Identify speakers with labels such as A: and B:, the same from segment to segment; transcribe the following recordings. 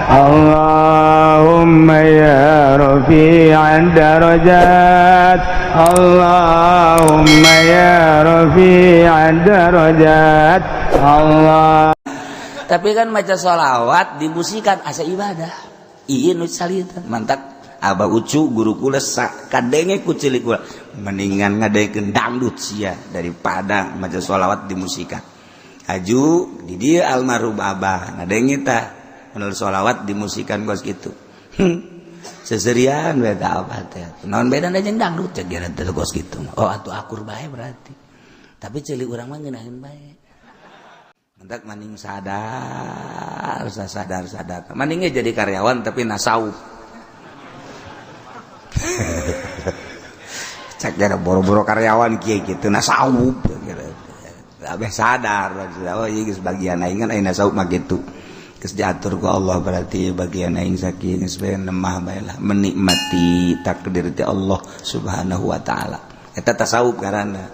A: Allahumma ya rafi'ad darajat, Allahumma ya rafi'ad darajat, Allah.
B: Tapi kan maca sholawat dimusikan asa ibadah. Iya, nu salita mantap. Abah Ucu guru kula kadenge ku cilik kula mendingan ngadengekeun dangdut sia daripada maca sholawat dimusikan. Aju di dieu almarhum abah ngadenge tah menurut sholawat dimusikan kos kitu. Seserian beda abah teh, naon bedana jeung dangdut? Cek dia teh kos kitu. Oh, atuh akur bae berarti, tapi ceuli urang mah ngeunaheun bae. Mentak maning sadar, sadar sadar maningnya jadi karyawan tapi nasawuf. Cek jadi boro-boro karyawan kieu gitu nasawuf gitu. Abeh sadar, oh iya, geus bagian aing kan aing nasawuf mah gitu. Geus diatur ku Allah, berarti bagian aing sakieu geus bae, nemah bae lah, menikmati takdir ti Allah Subhanahu wa taala. Eta tasawuf ngaranna,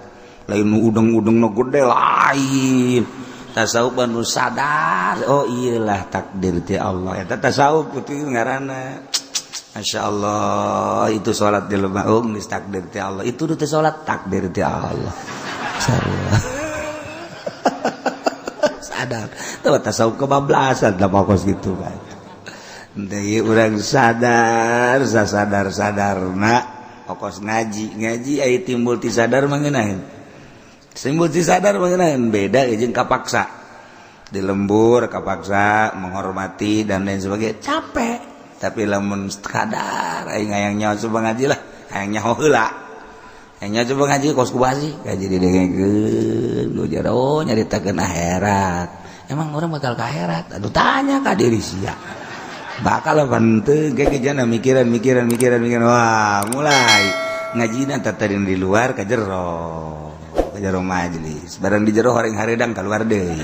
B: lain nu udeng-udeng nu gede, lain. Tasawuf anu sadar, oh iyalah takdir ti Allah, eta tasawuf itu ngaranna. Masya Allah, itu sholat di lemah, oh geus takdir ti Allah. Itu teh sholat takdir ti Allah. Sarua sadar tuh tasawuf kebablasan lah pokos gitu kan. Deui urang sadar sadar sadarna pokos ngaji ngaji ai timbul ti sadar mah ngeunaheun, timbul ti sadar mah ngeunaheun, beda jeung kapaksa di lembur, kapaksa menghormati dan lain sebagainya, capek. Tapi lamun kadar aing hayang nyaho coba ngaji lah, hayang nyaho heula, hayang nyaho coba ngaji kos kubasi ngaji didengekeun lu jero nyaritakeun akhirat. Emang orang bakal ke akhirat? Aduh, tanya ka diri sia bakal apa henteu. Kayak jana mikiran mikiran mikiran mikiran, wah, mulai ngajina tadi di luar ka jero, ka jero majelis. Barang di jero horeng haredang, keluar deui.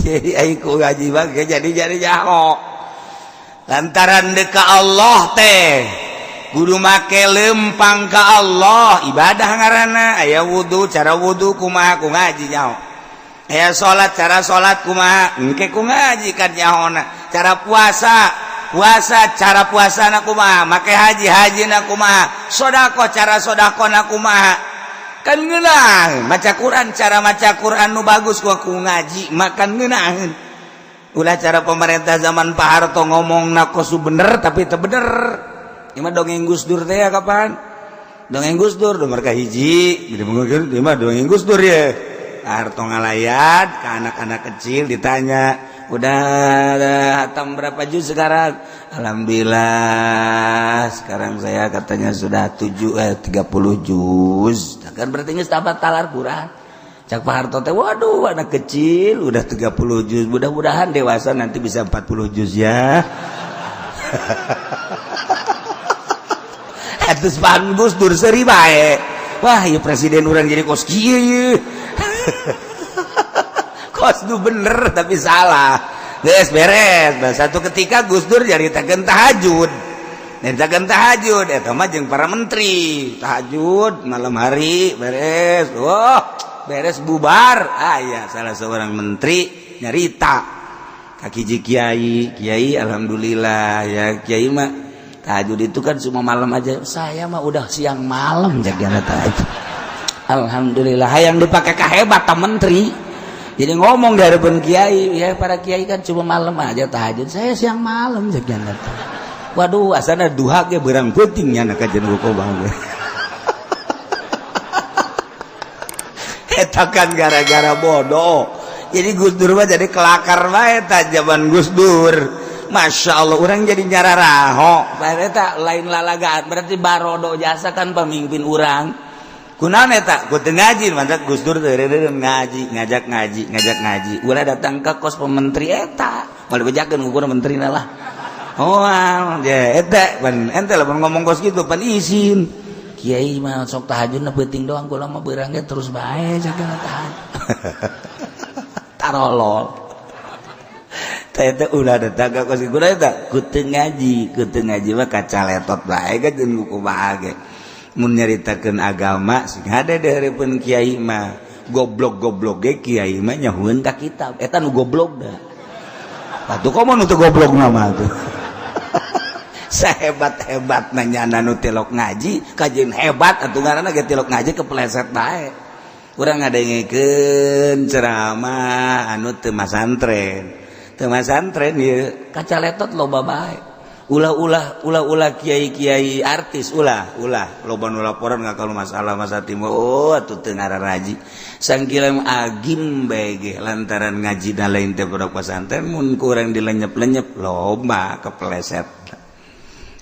B: Jadi aing ku ngaji mah jadi nyaho lantaran deka Allah teh kudu make lempang ka Allah, ibadah ngaranna. Aya wudu, cara wudu kumaha, ku ngaji nyaho. Aya salat, cara salat kumaha, engke ku ngaji kan nyahona. Cara puasa, puasa cara puasa na kumaha, make haji, haji na kumaha, sodako, cara sodako na kumaha, kan ngeunah. Maca Quran, cara maca Quran nu bagus ku ngaji makan ngeunaheun. Ulah cara pemerintah zaman Pak Harto ngomong nakosu bener tapi teu bener. Ieu mah dongeng Gus Dur teh ya. Kapan dongeng Gus Dur nomor kahiji jadi mungkin ieu mah dongeng Gus Dur ya. Pak Harto ngalayat ke anak-anak kecil, ditanya, "Udah hatam berapa juz sekarang?" "Alhamdulillah, sekarang saya," katanya, "sudah 7 30 juz." Kan berarti geus tamat talar Quran. Cak Pak Harto teh, "Waduh, anak kecil udah 30 juz, mudah-mudahan dewasa nanti bisa 40 juz ya." Atus pan Gus Dur seuri bae. Wah, ieu presiden urang jadi kos kieu ieu. Kos du bener tapi salah. Geus beres. Nah, satu ketika Gus Dur nyaritakeun tahajud. Nyaritakeun tahajud eta mah jeung para menteri. Tahajud malam hari beres. Wah, beres bubar. Aya salah seorang menteri nyarita kaki ji kiai, "Kiai, alhamdulillah ya, kiai mah tahajud itu kan cuma malam aja. Saya mah udah siang malam jadi anak tahajud. Alhamdulillah." Hayang dipakai kahebat ta menteri. Jadi ngomong di hadapan kiai, "Ya, para kiai kan cuma malam aja tahajud. Saya siang malam jadi anak." Waduh, asana duha ge berang peuting nya kajian buku bang. Eta kan gara-gara bodoh. Jadi Gus Dur mah jadi kelakar bae ta zaman Gus Dur. Masya Allah, orang jadi nyararaho. Eta lain lalagaan, berarti barodo jasa kan pemimpin orang. Kunaon eta? Ku teu ngaji, mantap Gus Dur teh ngaji, ngajak ngaji, ngajak ngaji. Ulah datang ke kos pementeri eta. Moal dibejakeun ukur menterina lah. Oh, ya eta pan ente lamun ngomong kos kitu pan isin. Kiai mah sok tahajud na peuting doang, kula mah beurang ge terus bae sagala tahajud. Tarolol. Teh teh ulah datang ka kos kitu eta ku teu ngaji, ku teu ngaji mah kacaletot bae kan jeung kumaha ge. Mun nyaritakeun agama sing hade di hareupeun kiai mah. Goblok-goblok ge kiai mah nyahueun ka kitab. Eta nu goblok da. Atuh komo nu teu goblok mah tuh. Sehebat-hebat nanya nu tilok ngaji, kajeun hebat atuh ngaranna ge tilok ngaji kepleset bae. Urang ngadengekeun ceramah anu teu masantren. Teu masantren ieu kacaletot loba bae. Ulah-ulah ulah-ulah kiai-kiai artis ulah-ulah loba nu laporan ngakal masalah masa timur. Oh atuh teu ngararaji. Sangkilam agim bae ge lantaran ngaji da lain teh pondok pesantren mun kurang dilenyep-lenyep loba kepleset.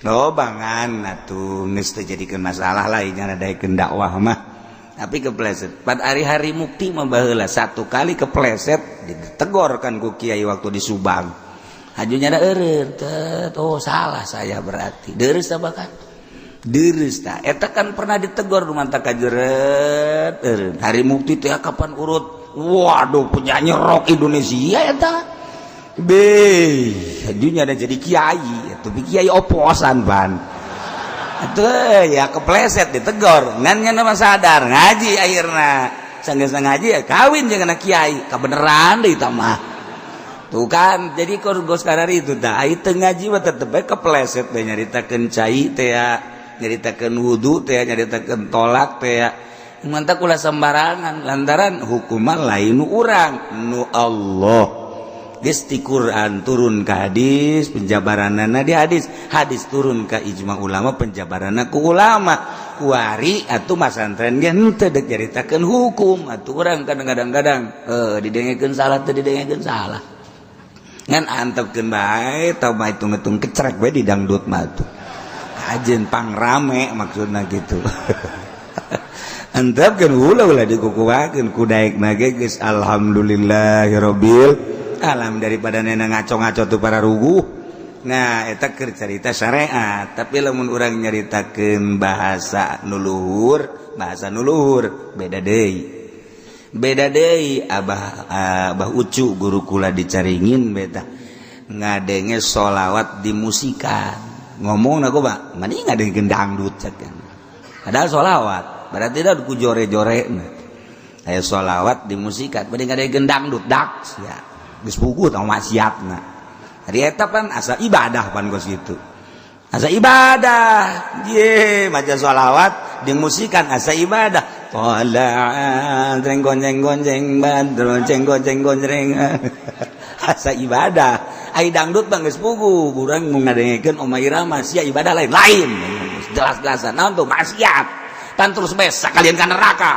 B: Loba ngan atuh geus teu jadikeun masalah lah nya daekeun dakwah mah. Tapi kepleset. Pad hari-hari mukti mah baheula satu kali kepleset ditegor kan ku kiai waktu di Subang. Hajunya ada eureun, oh salah saya berarti. Deres bahkan. Deres ta. Eta kan pernah ditegor manta kajeret eureun. Hari mukti teh kapan urut? Waduh penyanyi rock Indonesia eta. Be, hajunya ada jadi kiai, atuh kiai oposan ban. Atuh ya kepleset ditegor. Ngan nya mah sadar ngaji akhirna. Sanggeus ngaji ya kawin jeung anak kiai, kabeneran deui tah mah. Tuh kan jadi gos karari itu tah ai teu ngaji mah tetep bae kepleset bae nyaritakeun cai teh ya, nyaritakeun wudu teh ya, nyaritakeun tolak teh ya. Mantak ulah sembarangan lantaran hukuman lain nu urang nu Allah. Geus ti Quran turun ka hadis penjabaranana di hadis, hadis turun ka ijma ulama penjabaranna ku ulama. Kuari atuh masantren ge henteu deuk nyaritakeun hukum atuh urang kadang-kadang didengekeun salah teu didengekeun salah. Ngan antepkeun bae tau mah hitung-hitung kecerek bae di dangdut mah tuh. Kajeun pangrame maksudna gitu. Antepkeun ulah ulah dikukuhakeun ku daekna ge geus alhamdulillahirabbil alam daripada nena ngaco-ngaco tuh para ruguh. Nah eta keur carita syariat, tapi lamun urang nyaritakeun bahasa nu luhur, bahasa nu luhur beda deui. Beda deui. Abah Abah Ucu guru kula dicaringin beta ngadenge sholawat di musikan ngomong aku pak mending ngadengkeun dangdut cek kan padahal sholawat berarti dah ku jore-jore aya sholawat di musikan mending ngadengkeun dangdut dak sia geus puguh tah maksiatna. Ari eta pan asa ibadah pan kos kitu, asa ibadah ye maca sholawat di musikan asa ibadah. Tola'an jeng gonjeng gonjeng badrun jeng gonjeng gonjeng asa ibadah. Ai dangdut bang geus puguh urang mun ngadengekeun Oma Irama sia ibadah lain lain jelas-jelasan naon tuh maksiat tan terus bes sakalian ka neraka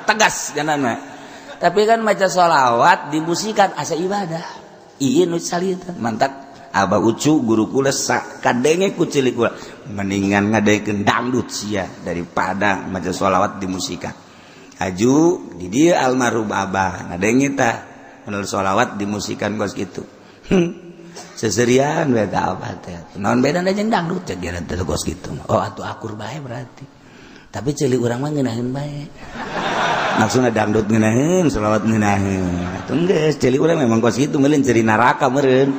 B: tegas janana. Tapi kan maca sholawat dimusikan asa ibadah ieu nu salita mantak Abah Ucu guru kula kadenge ku cilik kula mendingan ngadengekeun dangdut sia daripada maca sholawat dimusikan. Aju di dieu almarhum abah ngadenge tah menurut sholawat dimusikan kos kitu. Seserian beda abah teh naon bedana jeung dangdut cek geura teh kos kitu. Oh atuh akur bae berarti. Tapi ceuli urang mah ngeunaheun bae. Maksudna dangdut ngeunaheun, sholawat ngeunaheun. Atuh geus ceuli urang memang kos kitu meureun ciri neraka meureun.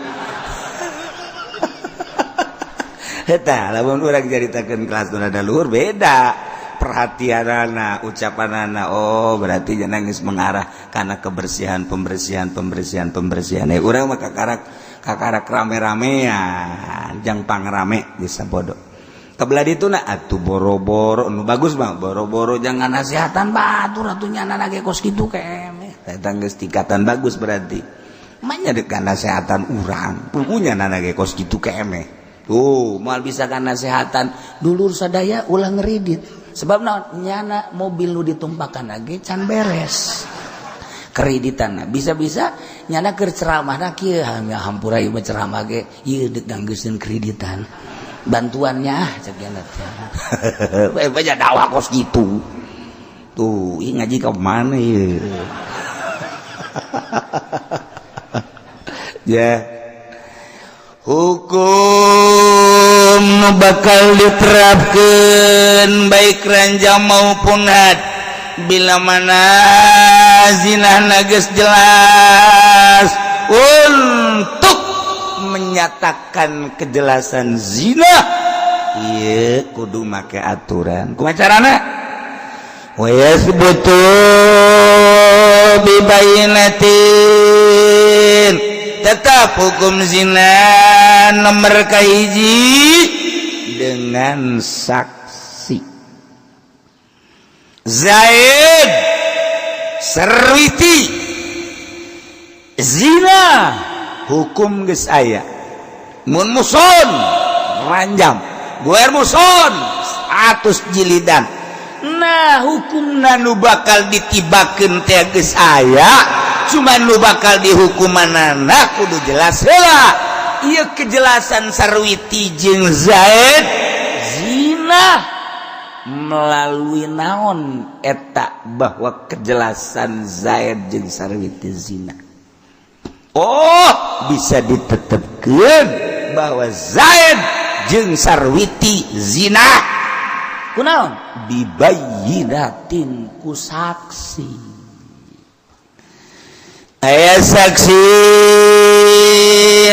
B: Eta lamun urang caritakeun kelas nu rada luhur beda perhatianana, ucapanana. Oh berarti jangan geus mengarah kana kebersihan, pembersihan, pembersihan, pembersihan. Urang mah kakarak kakarak rame-ramean jang pangrame geus sabodo. Kebelah ditu na atuh boro-boro nu bagus mah boro-boro jangan nasihatan batur atuh nyana ge kos kitu keme. Eta geus tingkatan bagus berarti. Manya deuk nasihatan urang, pugunya nana ge kos kitu keme. Tuh, moal bisa kan nasihatan dulur sadaya ulah ngeridit. Sebab naon nyana mobil nu ditumpakan lagi can beres. Kreditan bisa-bisa nyana keur ceramahna kieu hampura ieu mah ceramah ge ieu deuk ganggeuskeun kreditan. Bantuannya cek nyana teh. Banyak dakwah kos kitu. Tuh, ieu ngaji ka mana ieu? Ya. Hukum bakal diterapkan baik ranjang maupun had bila mana zina geus jelas untuk menyatakan kejelasan zina ieu kudu make aturan. Kumaha carana? Wa yasbutu Bibayyinatin, tetap hukum zina nomor kahiji dengan saksi. Zaid Sarwiti zina, hukum geus aya. Mun muhson ranjam, ghoir muhson 100 jilidan. Nah, hukum nu bakal ditibakeun teh geus aya, cuman nu bakal dihukumanana kudu jelas heula. Ieu kejelasan Sarwiti jeung Zaid zina melalui naon eta bahwa kejelasan Zaid jeung Sarwiti zina? Oh, bisa ditetapkan bahwa Zaid jeung Sarwiti zina kunaon? Bibayyinatin, ku saksi. Aya saksi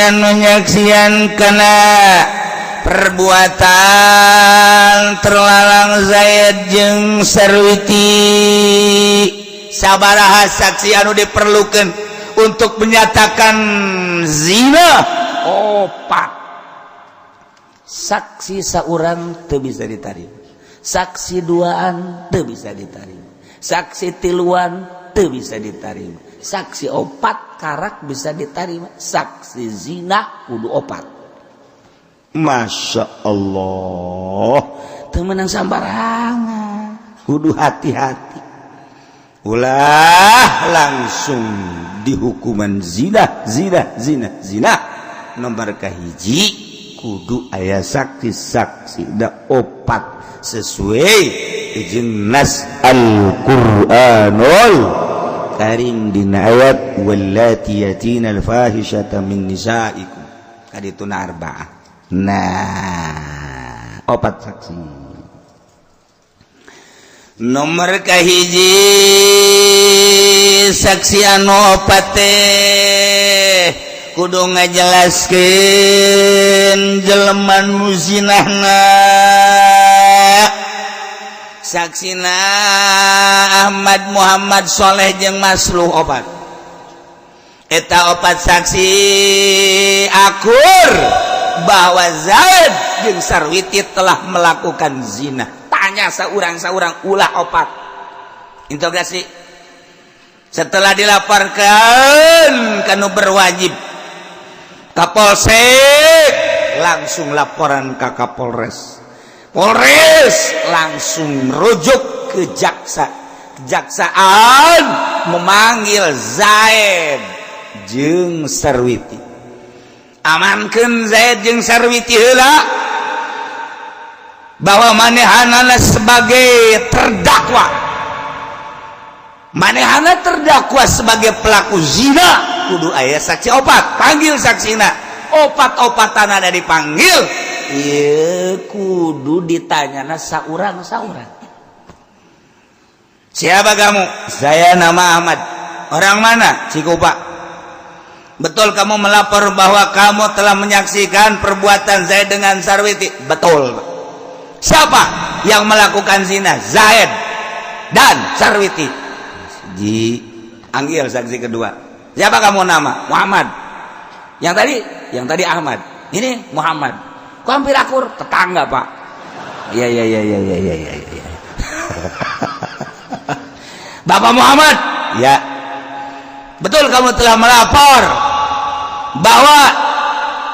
B: anu nyaksian kana perbuatan terlarang Zaid jeung Sarwiti. Sabaraha saksi anu diperlukan untuk menyatakan zina? Opat saksi. Seorang teu bisa diterima, saksi duaan teu bisa diterima, saksi tiluan teu bisa diterima, saksi opat karak bisa diterima. Saksi zina kudu opat. Masya Allah, teu meunang sambarangan, kudu hati-hati, ulah langsung dihukuman zina, zina, zina, zina. Nomor kahiji kudu aya saksi-saksi da opat sesuai jeung nas Al-Qur'anul Karim dina ayat wallati yatina al-fahishata min nisaikum, kadituna arba'ah. Nah, opat saksi. Nomor kahiji, saksi anu opat teh kudu ngajelaskeun jelema nu zinahna. Saksina Ahmad, Muhammad, Soleh jeung Masluh, opat. Eta opat saksi akur bahwa Zaid jeung Sarwiti telah melakukan zina. Tanya saurang-saurang, ulah opat interogasi. Setelah dilaporkan kanu berwajib, Kapolsek, langsung laporan ke Kapolres, Polres langsung rujuk ke jaksa, kejaksaan memanggil Zaid jeung Sarwiti. Amankeun Zaid jeung Sarwiti heula bahwa manehanana sebagai terdakwa, manehana terdakwa sebagai pelaku zina, kudu aya saksi opat. Panggil saksina opat-opatan, ada dipanggil. Ieu kudu ditanyana saurang-saurang. Siapa kamu? Saya nama Ahmad. Orang mana? Cikupa. Betul kamu melapor bahwa kamu telah menyaksikan perbuatan saya dengan Sarwiti? Betul. Siapa yang melakukan zina? Zaid dan Sarwiti. Ji, anggil saksi kedua. Siapa kamu nama? Muhammad. Yang tadi, yang tadi Ahmad. Ini Muhammad. Kok hampir akur? Tetangga, Pak. Iya. Bapak Muhammad, ya. Betul kamu telah melapor bahwa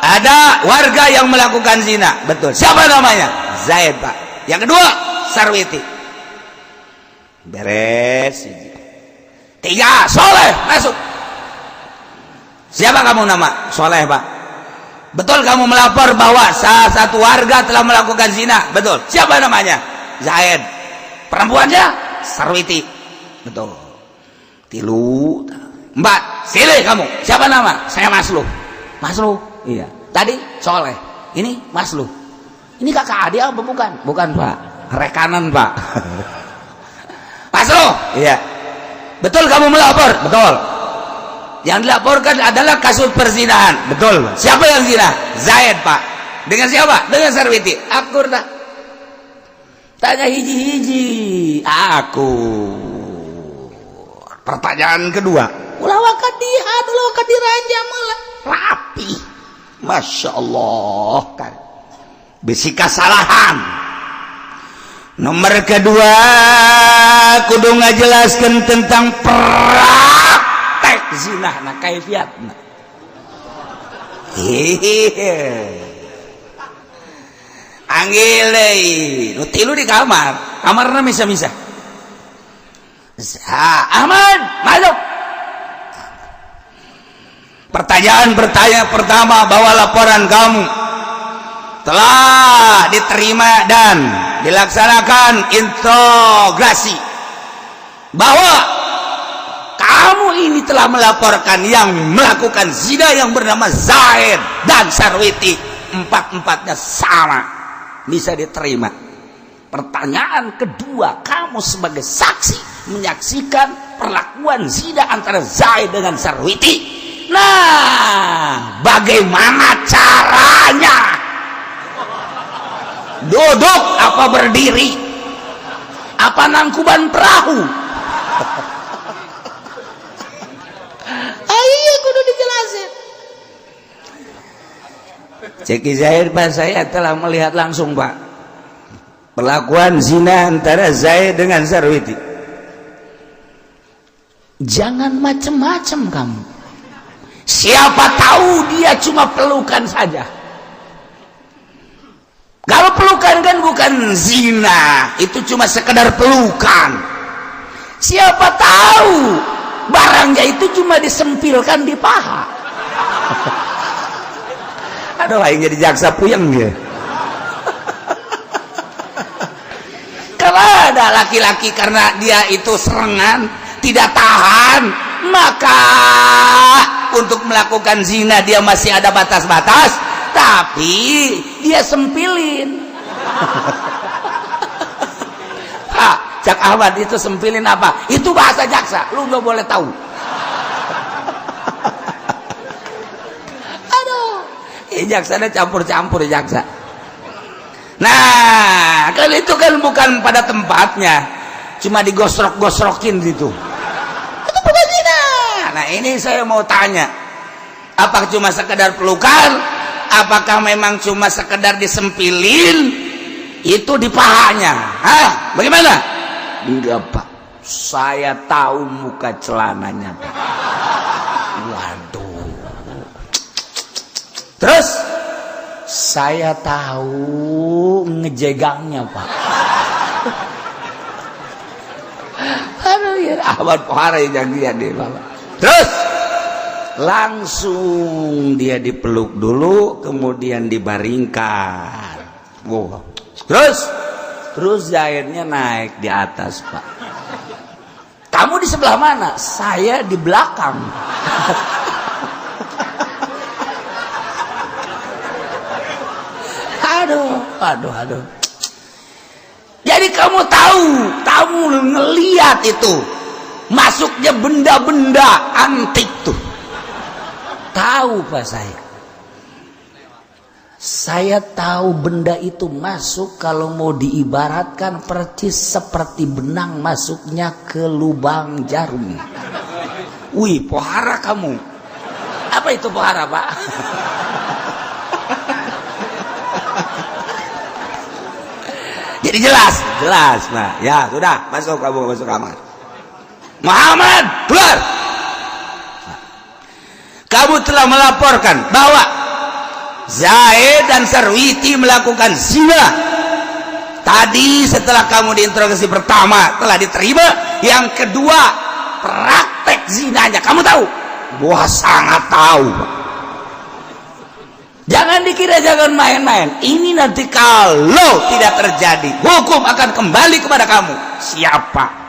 B: ada warga yang melakukan zina? Betul. Siapa namanya? Zaid, Pak. Yang kedua, Sarwiti. Beres. Tiga, Soleh, masuk. Siapa kamu nama? Soleh, Pak. Betul kamu melapor bahwa salah satu warga telah melakukan zina? Betul. Siapa namanya? Zaid. Perempuannya? Sarwiti. Betul. Tilu. Empat. Silih kamu. Siapa nama? Saya Masluh. Masluh. Iya. Tadi Soleh. Ini Masluh. Ini kakak adik apa bukan? Bukan, Pak. Rekanan, Pak. Masluh. Iya. Betul kamu melapor? Betul. Yang dilaporkan adalah kasus perzinahan. Betul. Siapa yang zina? Zaid, Pak. Dengan siapa? Dengan Sarwiti. Akur tak? Tanya hiji-hiji. Akur. Pertanyaan kedua, ulah waka dihat, ulah waka diranjang malah rapi. Masya Allah kan. Bisi kasalahan. Nomor kedua kudu ngajelaskan tentang praktek zina na kaifiatna. Hehehe. Anggil deui, nu tilu di kamar. Kamarna misa-misa. Ahmad, masuk. Pertanyaan-pertanyaan pertama, bahwa laporan kamu telah diterima dan dilaksanakan interogasi, bahwa kamu ini telah melaporkan yang melakukan zina yang bernama Zaid dan Sarwiti, empat-empatnya sama, bisa diterima. Pertanyaan kedua, kamu sebagai saksi menyaksikan perlakuan zina antara Zaid dengan Sarwiti. Nah, bagaimana caranya? Duduk apa berdiri? Apa nangkuban perahu? Ayo kudu dijelasin. Ceki Zaid, Pak, saya telah melihat langsung, Pak, perlakuan zina antara Zaid dengan Sarwiti. Jangan macem-macem kamu. Siapa tahu dia cuma pelukan saja. Kalau pelukan kan bukan zina, itu cuma sekedar pelukan. Siapa tahu barangnya itu cuma disempilkan di paha. Aduh, aing jadi jaksa puyeng dia. Kalau ada laki-laki karena dia itu serengan, tidak tahan, maka untuk melakukan zina dia masih ada batas-batas, tapi dia sempilin. Ha, Cak Ahmad itu sempilin apa? Itu bahasa jaksa, lu nggak boleh tahu. Aduh, ini jaksanya campur-campur jaksa. Nah, kan itu kan bukan pada tempatnya, cuma digosrok-gosrokin gitu. Itu bukan zina. Nah, ini saya mau tanya, apa cuma sekedar pelukan? Apakah memang cuma sekedar disempilin itu di pahanya? Hah? Bagaimana? Enggak, Pak. Saya tahu muka celananya, Pak. Waduh. Terus saya tahu ngejegangnya, Pak. Aduh, ya Ahmad pohara yang dia deh, Pak. Terus langsung dia dipeluk dulu, kemudian dibaringkan. Wow. Terus Zaidnya naik di atas, Pak. Kamu di sebelah mana? Saya di belakang. Aduh, aduh, aduh. Jadi kamu tahu, kamu ngeliat itu masuknya benda-benda antik tuh. Tahu, Pak, saya. Saya tahu benda itu masuk kalau mau diibaratkan persis seperti benang masuknya ke lubang jarum. Wih, pohara kamu. Apa itu pohara, Pak? Jadi jelas, jelas. Nah, ya sudah, masuk kamu, masuk kamar. Muhammad, keluar. Kamu telah melaporkan bahwa Zaid dan Sarwiti melakukan zina. Tadi setelah kamu diinterogasi pertama telah diterima, yang kedua praktek zinanya kamu tahu? Wah, sangat tahu. Jangan dikira, jangan main-main. Ini nanti kalau tidak terjadi, hukum akan kembali kepada kamu. Siapa?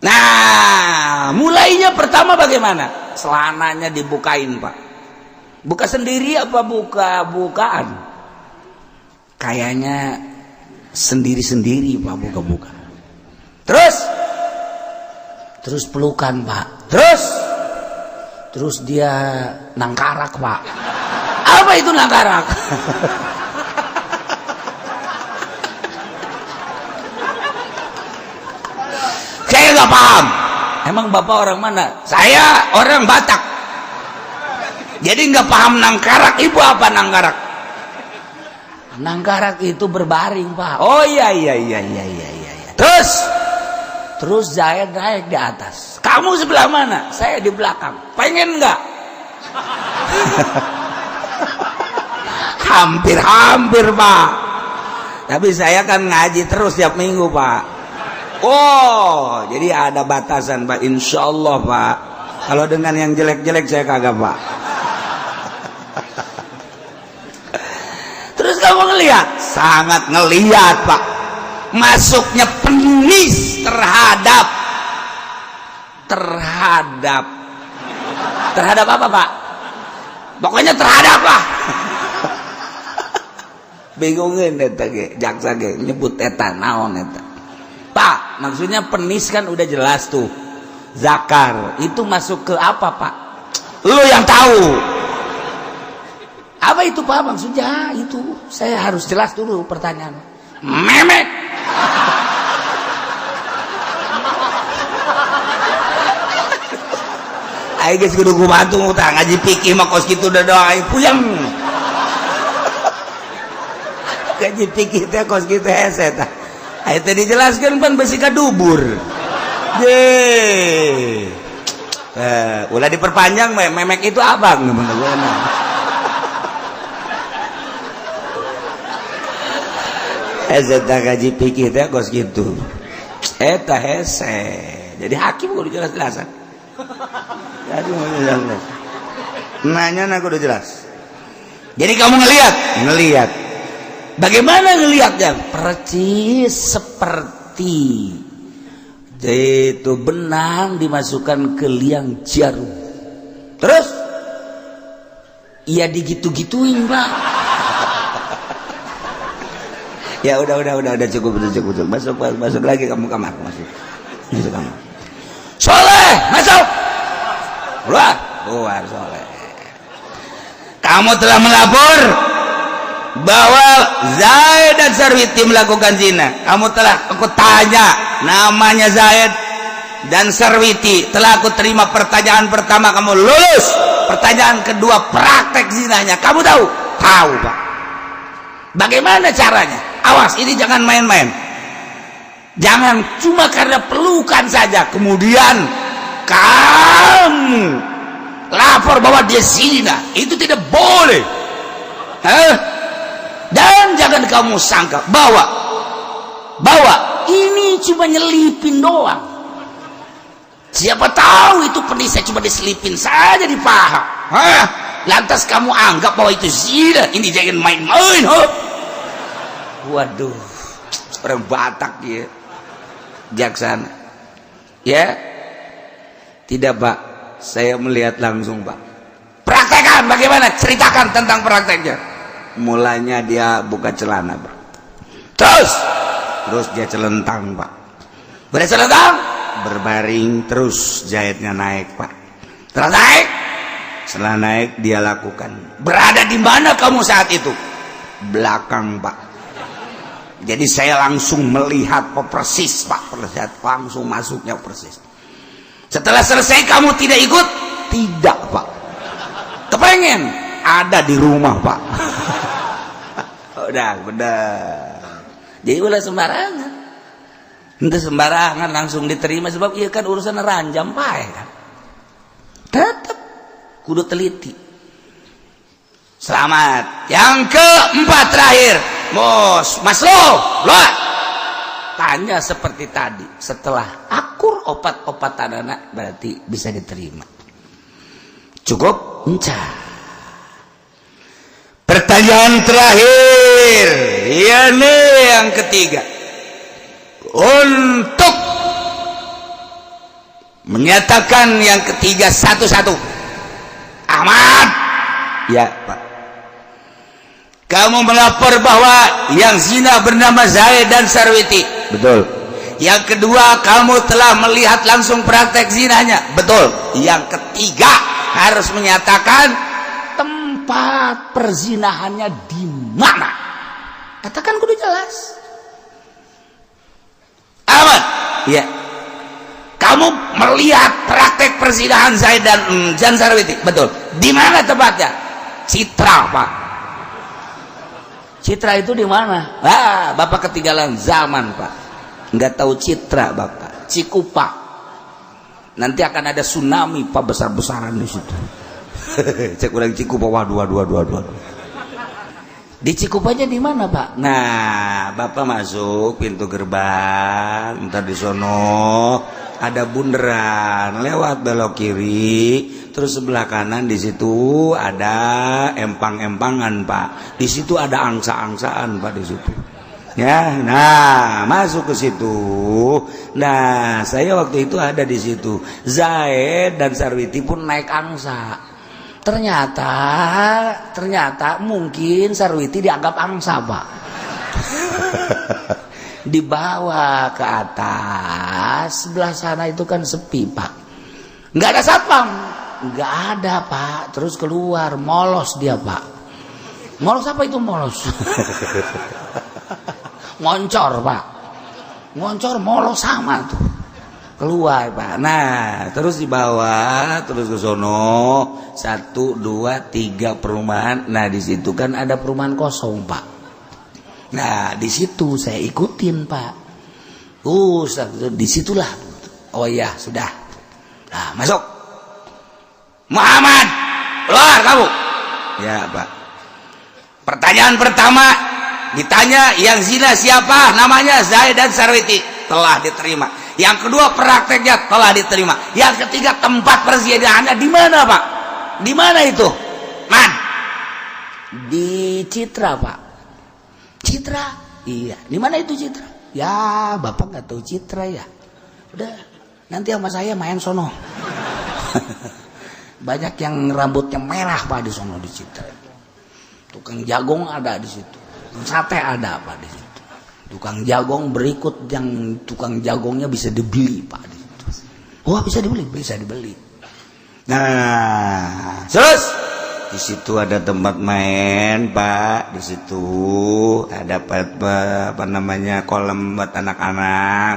B: Nah, mulainya pertama bagaimana? Celananya dibukain, Pak. Buka sendiri apa buka-bukaan? Kayaknya sendiri-sendiri, Pak, buka-buka. Terus pelukan, Pak. Terus dia nangkarak, Pak. Apa itu nangkarak? Saya nggak paham. Emang bapak orang mana? Saya orang Batak, jadi nggak paham nangkarak. Ibu apa nangkarak? Nangkarak itu berbaring, Pak. Oh, iya iya iya iya iya iya. Terus terus Zaid naik di atas, kamu sebelah mana? Saya di belakang. Pengen nggak? Hampir-hampir, Pak, tapi saya kan ngaji terus tiap minggu, Pak. Oh, jadi ada batasan, Pak. Insya Allah, Pak, kalau dengan yang jelek-jelek saya kagak, Pak. Terus kamu ngelihat? Sangat ngelihat, Pak. Masuknya penis terhadap terhadap terhadap apa, Pak? Pokoknya terhadap lah. Bingungin eta ge, jaksa ge nyebut eta naon eta, Pak. Maksudnya penis kan udah jelas tuh, zakar itu masuk ke apa, Pak? Lu yang tahu apa itu, Pak? Maksudnya itu saya harus jelas dulu pertanyaan. Memek. Aing geus kudu kubantu tah ngaji fikih mah kos kitu udah doa aing puyeng. Ngaji fikih teh kos kitu hese tah. Aing teh dijelaskeun pan besi ka dubur. Je. Ulah diperpanjang memek itu abang bener. Hese tah ngaji fikih teh kos kitu. Eta hese. Jadi hakim kudu jelas-jelasan. Jadi jelas. Nanya aku udah jelas. Jadi kamu ngelihat, ngelihat. Bagaimana ngelihatnya? Percis seperti itu benang dimasukkan ke liang jarum. Terus, ya digitu-gituin, Pak. Ya udah cukup, udah cukup, cukup. Masuk, masuk lagi kamu kamar, masuk. Masuk kamar. Soleh, masuk. Keluar, keluar Soleh. Kamu telah melapor bahwa Zaid dan Sarwiti melakukan zina. Kamu telah aku tanya namanya Zaid dan Sarwiti. Telah aku terima pertanyaan pertama, kamu lulus. Pertanyaan kedua, praktek zinanya. Kamu tahu? Tahu, Pak. Bagaimana caranya? Awas, ini jangan main-main. Jangan cuma karena pelukan saja kemudian kamu lapor bahwa dia zina. Itu tidak boleh. Hah? Dan jangan kamu sangka bahwa ini cuma nyelipin doang. Siapa tahu itu penisnya cuma diselipin saja di paha. Hah? Lantas kamu anggap bahwa itu zina. Ini jangan main-main. Huh? Waduh, orang Batak ya, jaksana. Ya, tidak, Pak, saya melihat langsung, Pak. Praktekan bagaimana? Ceritakan tentang prakteknya. Mulanya dia buka celana, Pak. Terus dia celentang, Pak. Udah celentang, berbaring, terus jahitnya naik, Pak. Terus naik. Setelah naik dia lakukan. Berada di mana kamu saat itu? Belakang, Pak. Jadi saya langsung melihat persis, Pak, persis, langsung masuknya persis. Setelah selesai kamu tidak ikut? Tidak, Pak. Kepengen? Ada di rumah, Pak. Udah, bener. Jadi ulah sembarangan. Itu sembarangan langsung diterima sebab iya kan urusan ranjam, Pak, ya kan. Tetap kudu teliti. Selamat. Yang keempat terakhir, Bos, Mas lo, lo. Tanya seperti tadi. Setelah akur opat-opatan anak berarti bisa diterima. Cukup? Enca. Pertanyaan terakhir, ya nih yang ketiga. Untuk menyatakan yang ketiga satu-satu. Ahmad. Ya, Pak. Kamu melapor bahwa yang zina bernama Zaid dan Sarwiti. Betul. Yang kedua, kamu telah melihat langsung praktek zinanya. Betul. Yang ketiga, harus menyatakan tempat perzinahannya di mana. Katakan kudu jelas. Ahmad. Ya. Kamu melihat praktek perzinahan Zaid dan Jan Sarwiti, betul? Di mana tempatnya? Citra, Pak. Citra itu di mana? Ah, Bapak ketinggalan zaman, Pak. Nggak tahu Citra Bapak. Cikupa. Nanti akan ada tsunami, Pak, besar-besaran di situ. Cek urang Cikupa, waduh, waduh, waduh, waduh. Di Cikupanya di mana, Pak? Nah, Bapak masuk pintu gerbang, ntar di sono ada bundaran, lewat belok kiri, terus sebelah kanan di situ ada empang-empangan, Pak. Di situ ada angsa-angsaan, Pak, di situ. Ya, nah, masuk ke situ. Nah, saya waktu itu ada di situ. Zaid dan Sarwiti pun naik angsa. Ternyata, ternyata mungkin Sarwiti dianggap angsa, Pak. Dibawa ke atas, sebelah sana itu kan sepi, Pak. Nggak ada satpam, nggak ada, Pak. Terus keluar, molos dia, Pak. Molos apa itu molos? Ngoncor, Pak. Ngoncor, molos sama tuh. Keluar, Pak. Nah, terus dibawa terus ke sono, satu, dua, tiga perumahan. Nah, di situ kan ada perumahan kosong, Pak. Nah, di situ saya ikutin, Pak. Disitulah. Oh iya, sudah. Nah, masuk. Muhammad, keluar kamu. Ya, Pak. Pertanyaan pertama ditanya, yang zina siapa? Namanya Zaid dan Sarwiti. Telah diterima. Yang kedua, prakteknya telah diterima. Yang ketiga, tempat perzinahannya di mana, Pak? Di mana itu? Man. Di Citra, Pak. Citra? Iya. Di mana itu Citra? Ya, Bapak nggak tahu Citra ya. Udah, nanti sama saya main sono. Banyak yang rambutnya merah, Pak, di sono, di Citra. Tukang jagong ada di situ. Sate ada, Pak, di situ. Tukang jagong berikut yang tukang jagongnya bisa dibeli, Pak, di situ. Wah, bisa dibeli, bisa dibeli. Nah, terus di situ ada tempat main, Pak. Di situ ada apa namanya, kolam buat anak-anak.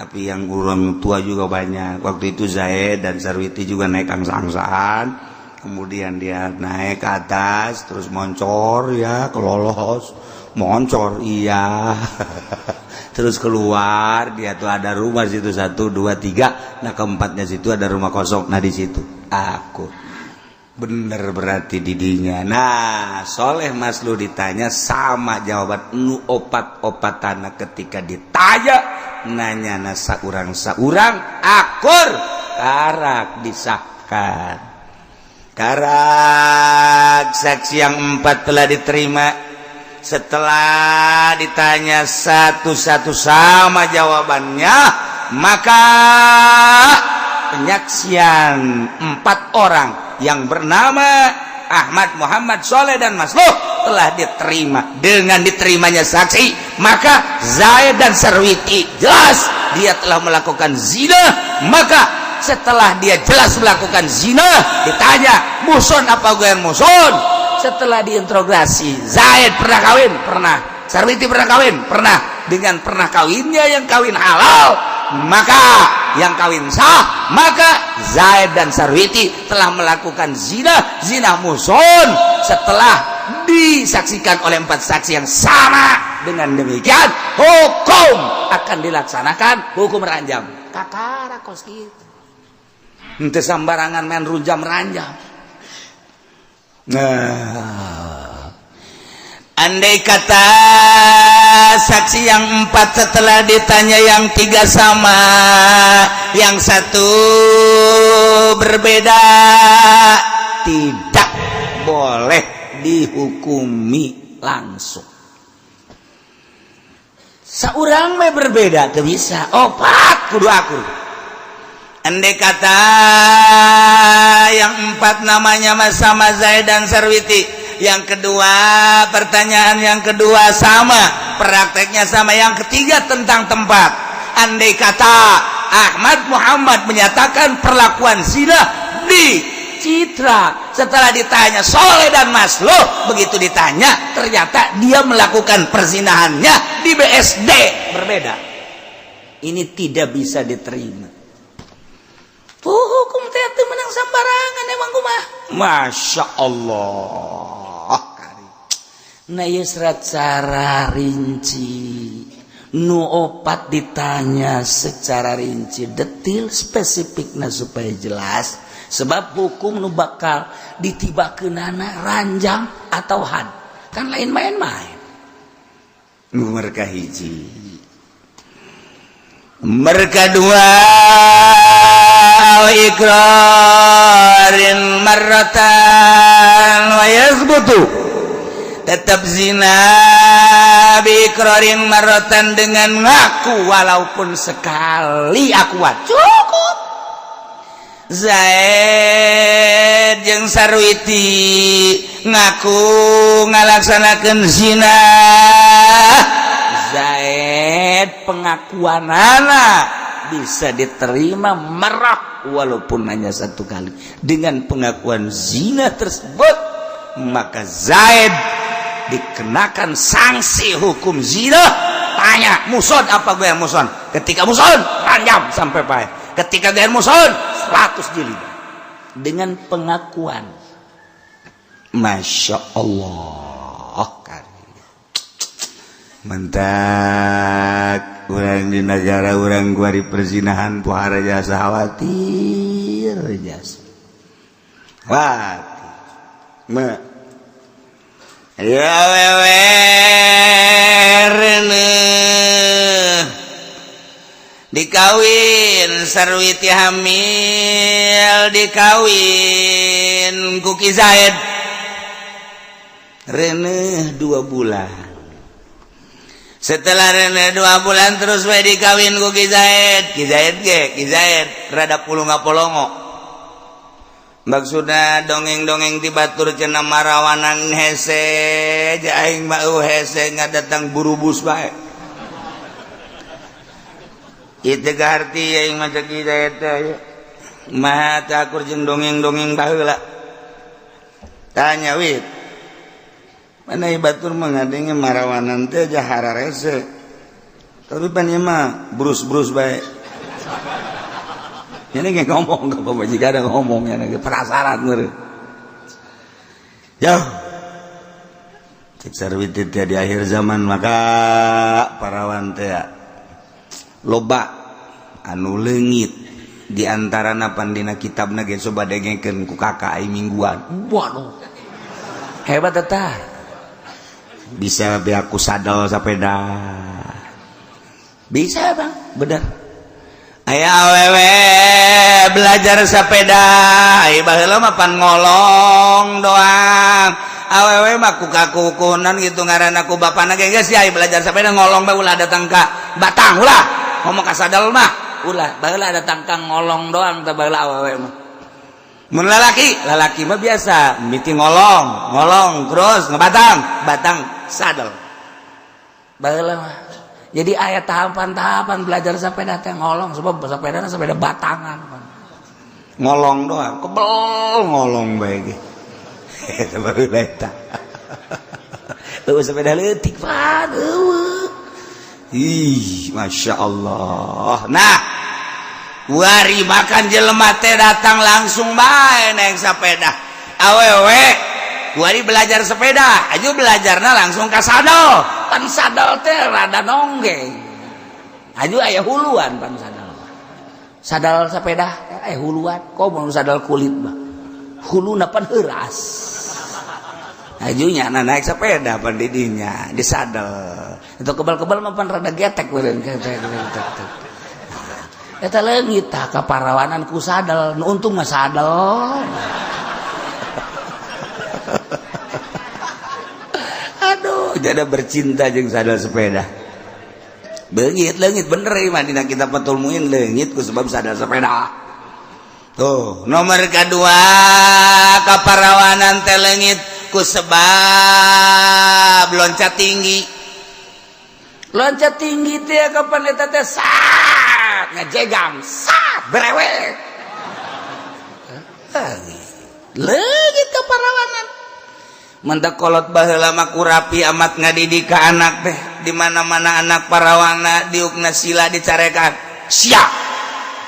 B: Tapi yang orang tua juga banyak. Waktu itu Zaid dan Sarwiti juga naik angsa-angsaan. Kemudian dia naik ke atas, terus moncor ya, kelolos, moncor, iya. Terus keluar, dia tuh ada rumah situ satu, dua, tiga. Nah, keempatnya situ ada rumah kosong. Nah, di situ aku bener berarti didinya. Nah, Soleh Maslu ditanya sama jawaban nu opat opatana. Ketika ditanya nanya na saurang saurang akur, karak disahkan, karak saksi yang empat telah diterima. Setelah ditanya satu-satu sama jawabannya, maka penyaksian empat orang yang bernama Ahmad, Muhammad, Soleh, dan Masluh telah diterima. Dengan diterimanya saksi, maka Zaid dan Sarwiti jelas dia telah melakukan zina. Maka setelah dia jelas melakukan zina, ditanya muhson apa ghoir muhson. Setelah diinterogasi, Zaid pernah kawin? Pernah. Sarwiti pernah kawin? Pernah. Dengan pernah kawinnya yang kawin halal, maka yang kawin sah, maka Zaid dan Sarwiti telah melakukan zina, zina muhson, setelah disaksikan oleh empat saksi yang sama. Dengan demikian hukum akan dilaksanakan hukum ranjam. Kakara kos gitu. Ente sambarangan main rujam ranjam. Nah, andai kata saksi yang empat setelah ditanya yang tiga sama, yang satu berbeda, tidak boleh dihukumi langsung. Seorang me berbeda tuh bisa, opat kudu akur. Andai kata yang empat namanya sama Zaid dan Sarwiti, yang kedua, pertanyaan yang kedua sama, prakteknya sama, yang ketiga tentang tempat. Andai kata Ahmad Muhammad menyatakan perlakuan zina di Citra, setelah ditanya Soleh dan Masloh, begitu ditanya ternyata dia melakukan perzinahannya di BSD, berbeda. Ini tidak bisa diterima. Tuh, hukum teh teu menang sambarangan. Emang kumaha? Masya Allah. Nah, ieu secara rinci nu opat ditanya secara rinci, detil, spesifikna supaya jelas, sebab hukum nu bakal ditibakeunana ranjam atau had kan lain main-main.
C: Nomor hiji, mereka dua, iqrarin marratan wa yathbutu, tetap zina bi iqrarin marratan, dengan ngaku walaupun sekali akuan cukup. Zaid jeung Sarwiti ngaku ngalaksanakeun zina.
B: Zaid pengakuan anak bisa diterima marah walaupun hanya satu kali.
C: Dengan pengakuan zina tersebut, maka Zaid dikenakan sanksi hukum zina. Tanya muson apa gue yang muson? Ketika muson, ranjam sampai paeh. Ketika gue muson, 100 jilid
B: dengan pengakuan.
C: Masya Allah. Mentak urang di negara urang kuari perzinahan pohara jasa, khawatir jasa, khawatir me ya wewe reuneuh dikawin Sarwiti, hamil, dikawin ku Ki Zaid, reuneuh 2 bulan. Setelah reuneuh 2 bulan, terus we dikawin ku Ki Zaid. Ki Zaid ge, Ki Zaid rada pulunga polongo, maksudna dongeng-dongeng ti batur cenah marawanan hese, aing mah hese ngadatang burubus bae. Itu arti aing mah cek Ki Zaid teh mah akur jeung dongeng-dongeng baheula. Tanya wit mana batur mengadenge marawanan teh jahara rese, tapi pan ieu mah brus-brus bae. Ini nggak ngomong ke pamajikan, ada ngomong ya penasaran meureun. Ya, cek Sarwiti teh di akhir zaman maka parawan teh loba anu leungit, di antarana pan dina kitabna ge coba dengekeun ku kakak ai mingguan.
B: Waduh, hebat eta.
C: Bisa beaku sadel sepeda.
B: Bisa, Bang, bener.
C: Aya awewe belajar sepeda. Ai baheula mah pan ngolong doang awewe mah, ku kakukunan gitu ngaranna ku bapana ge, geus ai belajar sepeda ngolong bae, ulah datang ka batang, ulah ngomong ka sadel mah
B: ulah. Baheula datang ka ngolong doang teh baheula awewe mah.
C: Mun lalaki, lalaki mah biasa miti ngolong ngolong, terus ngebatang batang, sadel.
B: Baheula mah jadi aya tahapan-tahapan belajar sepeda teh ngolong, sebab sepeda sepeda batangan.
C: Ngolong doang, kebel ngolong bae ge. Eta baheula eta.
B: Eueuh sepeda leutik pan eueuh.
C: Ih, Masya Allah. Nah, wari makan jelema teh datang langsung bae naik sepeda. Awewe wari belajar sepeda aju belajarna langsung ka sadel.
B: Pan sadel teh rada nonggeng, aju aya huluan. Pan sadel, sadal sepeda aya huluan. Kok mau sadal kulit mah huluna pan heuras.
C: Ajunya nah naik sepeda pan didinya di sadel.
B: Itu kebal-kebal mah pan rada getek meureun, getek getek. Eta leungit tah kaparawanan ku sadel. Nu untung mah sadel.
C: Aduh, jadi bercinta jeung sadel sepeda. Leungit, leungit bener ieu mah dina kitab Fathul Muin, leungit ku sebab sadel sepeda. Tuh, nomor kedua, kaparawanan teh leungit ku sebab loncat tinggi.
B: Loncat tinggi teh kapan eta teh sat ngajegang, sat brewek, leungit kaparawanan.
C: Mentak kolot baheula mah kurapi amat ngadidik ka anak teh. Di mana-mana anak parawana diukna sila dicarekan, sia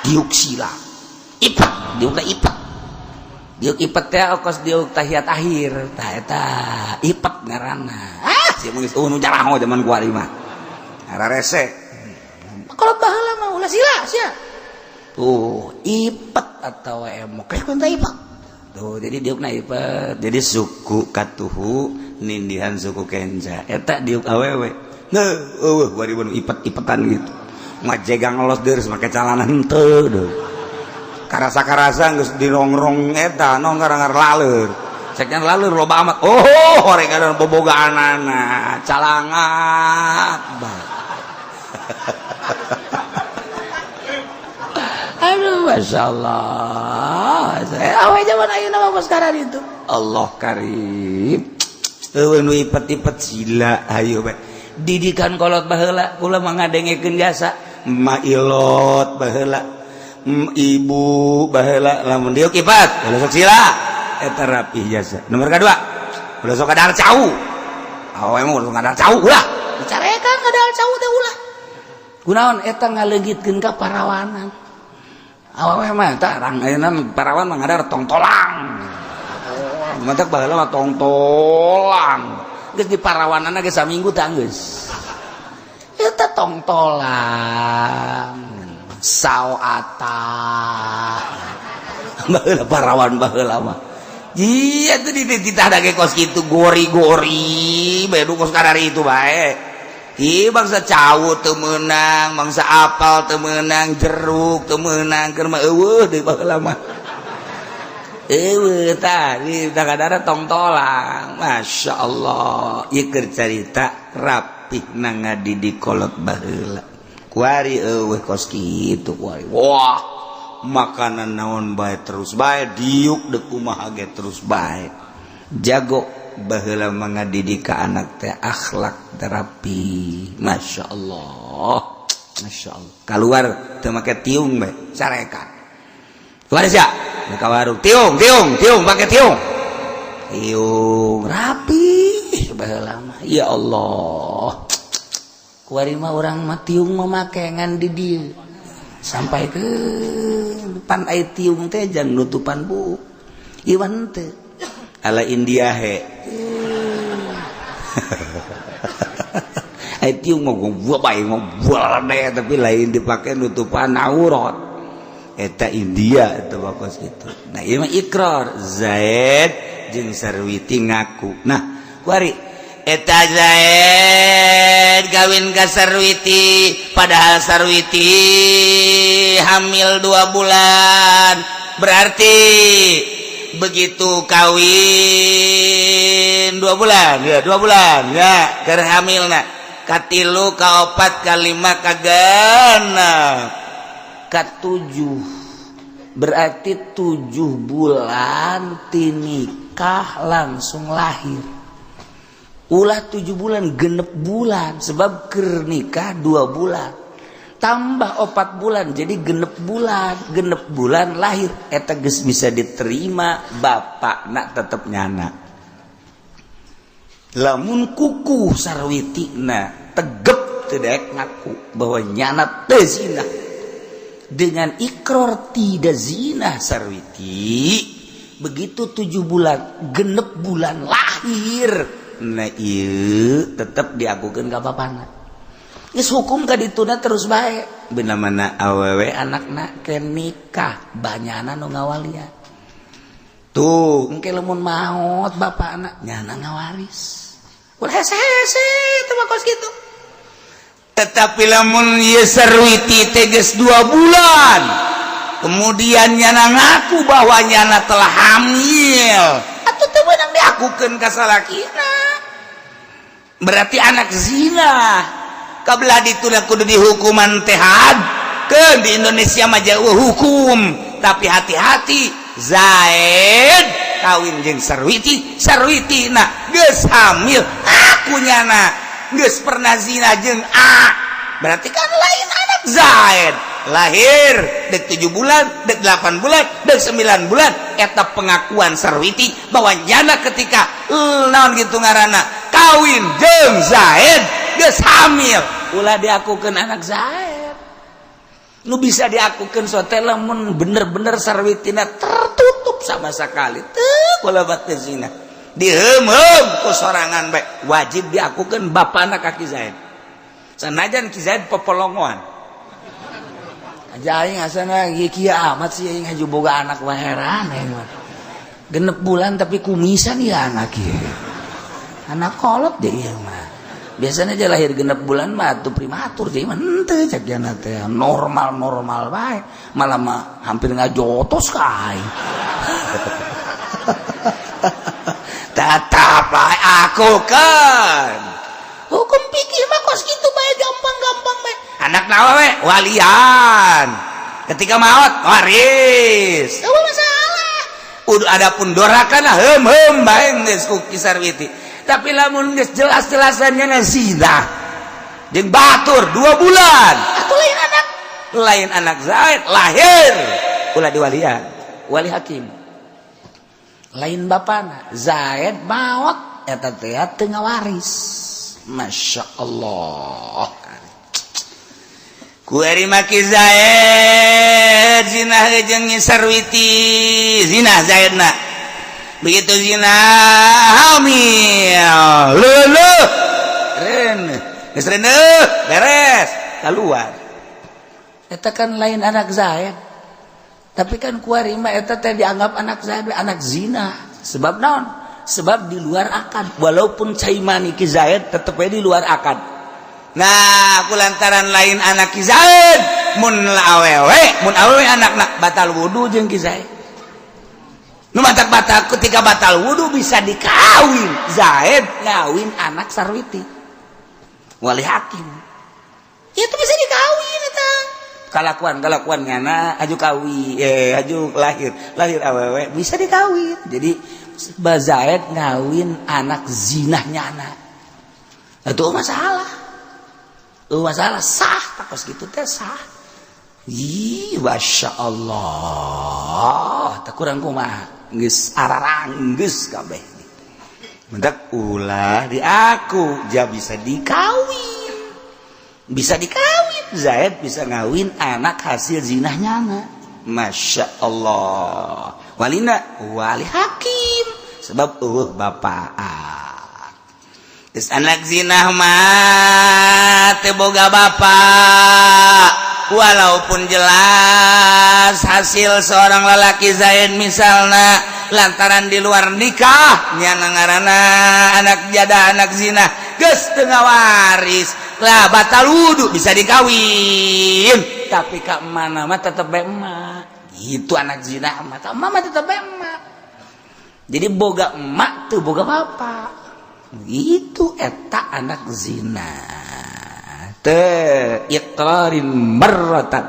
C: diuk sila.
B: Ipet diukna, ipet diuk, ipet teh kos diuk tahiyat akhir. Tah, eta ipet ngaranna. Ah, si geus nu jaraho zaman kuari mah rese. Kalau baheula mah ulah sila sia tuh ipet atau emok kayak teh ipet tuh. Jadi diukna ipet, jadi suku katuhu nindihan suku kenca eta diuk awewe. Nah, eueuh kuari ipet-ipetan gitu, ngajegang los deres make calana henteu deuh. Karasa-karasa geus dirongrong eta nong ngarangar laleur. Ceknya laleur loba amat. Oh, horeng ada bobogaanana calangat bae. Aduh, masya Allah. Awe zaman ayeuna mah sekarang itu. Allah karim. Eueuh nu ipet-ipet sila ayo bae. Didikan kolot baheula kula mah ngadengekeun jasa ma ilot baheula, ibu baheula, lamun diuk ipat ulah sok sila eta rapih jasa. Nomor kedua, ulah sok kadahar cau. Awewe mah ulah sok kadahar cau, ulah dicarekan kadahar cau teh ulah. Kunaon? Eta ngaleungitkeun ka parawanan. Awewe mah tarang ayeuna parawan mah ngadar tongtolang. Oh, mantak baheula mah tongtolang. Geus di parawanana geus saminggu tah geus. Eta tongtolang. Saoata. Baheula parawan baheula mah. Iya tuh di titah dage kos kitu gori-gori bae kos karari itu bae. Ih, bangsa cau teu meunang, bangsa apal teu meunang, jeruk teu meunang, keur mah eueuh deui baheula mah. Eueuh tah di kadara tongtolang. Masya Allah, ieu keur carita rapih na ngadidik kolot baheula. Kuari eueuh kos kitu kuari. Wah, makanan naon bae terus bae, diuk deuk kumaha ge terus bae. Jago baheula mangadidik ka anak teh akhlak terapi. Masya Allah, Masya Allah. Keluar teu make tiung bae, carekan. Keluar sia ka warung, tiung tiung tiung, make tiung tiung, rapi baheula mah. Ya Allah, kuari mah urang mah tiung mah make ngan di dieu sampai ke depan. Ai tiung teh jang nutupan bu iwan teh ala India he. Ai tiung mah gua bae mah deh, tapi lain dipakai nutupan aurat. Eta India eta bakos gitu. Nah, ieu mah ikrar Zaid jeung Sarwiti ngaku. Nah, kuari eta Zaid kawin ka Sarwiti padahal Sarwiti hamil 2 bulan. Berarti begitu kawin 2 bulan ya, 2 bulan ya keur hamil. Nah, katilu, kaopat, kalima, kagenep, katujuh, berarti 7 bulan tinikah langsung lahir. Ulah 7 bulan, 6 bulan, sebab keur nikah 2 bulan tambah 4 bulan jadi 6 bulan. 6 bulan lahir eta geus bisa diterima bapak nak tetep nyana. Lamun kuku Sarwiti na tegep tidak ngaku bahwa nyana teu zina, dengan ikrar tidak zina Sarwiti, begitu 7 bulan, 6 bulan lahir. Nah, iya tetap diakukan ke bapana. Geus hukum ka dituna terus bae. Bener mana awewe anakna ke nikah banyana nu ngawalia tuh. Engke lamun maot bapak anak nyana ngawaris, ulah hese-hese itu mah kos kitu. Tetapi lamun ieu Sarwiti teh geus 2 bulan, kemudian nyana ngaku bahwa nyana telah hamil atau teu meunang diakukeun ka salakina, berarti anak zina. Kabelah dituna kudu dihukuman teh ke di Indonesia mah jauh hukum. Tapi hati-hati, Zaid kawin jeung Sarwiti, Sarwiti nah geus hamil, aku nyana geus pernah zina jeung A, berarti kan lain anak Zaid. Lahir dek 7 bulan, dek 8 bulan, dek 9 bulan, eta pengakuan Sarwiti bahwa nyana ketika naon gitu ngaranna kawin jeung Zaid geus hamil, ulah diakukeun anak Zaid. Nu bisa diakukan sote lamun bener-bener sarwitina tertutup sama sekali teu bola zina, diheum-heum ku sorangan bae, wajib diakukan bapana ka Ki Zaid, sanajan Ki Zaid popolongoan.
D: Aja aing asana kieu amat sih, aing haju boga anak mah heran aing mah. 6 bulan tapi kumisan ya anak ieu. Anak kolot deh ieu mah. Biasanya aja lahir 6 bulan mah tuh prematur, jadi mah henteu cek jana teh normal-normal bae. Malah mah hampir ngajotos ka aing.
B: Tetap bae aku kan.
D: Hukum pikir mah kos kitu bae, gampang-gampang bae.
B: Anak nawa we walian. Ketika maot waris.
D: Eueuh masalah.
B: Udah adapun doraka lah heum heum bae geus ku Ki Sarwiti. Tapi lamun geus jelas-jelasannya na zina jeung batur 2 bulan.
D: Atuh lain anak.
B: Lain anak Zaid lahir ulah diwalian, wali hakim.
D: Lain bapana. Zaid maot eta teh teu ngawaris.
B: Masya Allah. Kuari maki Zaid zina jeung Sarwiti, zina Zaidna. Begitu zina, hamil, leuleut ren geus reuneuh beres keluar.
D: Eta kan lain anak Zaid. Tapi kan kuari mah eta teh dianggap anak Zaid, anak zina.
B: Sebab naon? Sebab di luar akad. Walaupun cai mani Ki Zaid tetep di luar akad. Nah, aku lantaran lain anak Ki Zaid, mun awewe, mun awewe anakna batal wudu jeung Ki Zaid. Nu matak batal, ketika batal wudu bisa dikawin. Zaid ngawin anak Sarwiti. Wali hakim.
D: Itu bisa dikawin eta.
B: Kalakuan kalakuan ngana aju kawi eh aju lahir lahir awewe bisa dikawin. Jadi Zaid ngawin anak zinahnya anak. Itu masalah. Itu masalah sah, takos gitu teh sah. Ih, Masya Allah. Tak kurang kumaha. Geus araranggeus kabeh. Mendak ulah di aku, ja bisa dikawin. Bisa dikawin. Zaid bisa ngawin anak hasil zinahnya anak. Masya Allah. Walina wali hakim. Sebab bapak. Geus anak zinah mah teu boga bapak. Walaupun jelas hasil seorang lelaki Zaid misalnya lantaran di luar nikah nyana ngaranna anak jada, anak zina, geus teu waris lah, batal wudu bisa dikawin, tapi ka mana mah tetep bae emak gitu. Anak zina mah ka emak mah tetep bae emak, jadi boga emak tuh boga bapak gitu. Eta anak zina teh iqrarin marratan,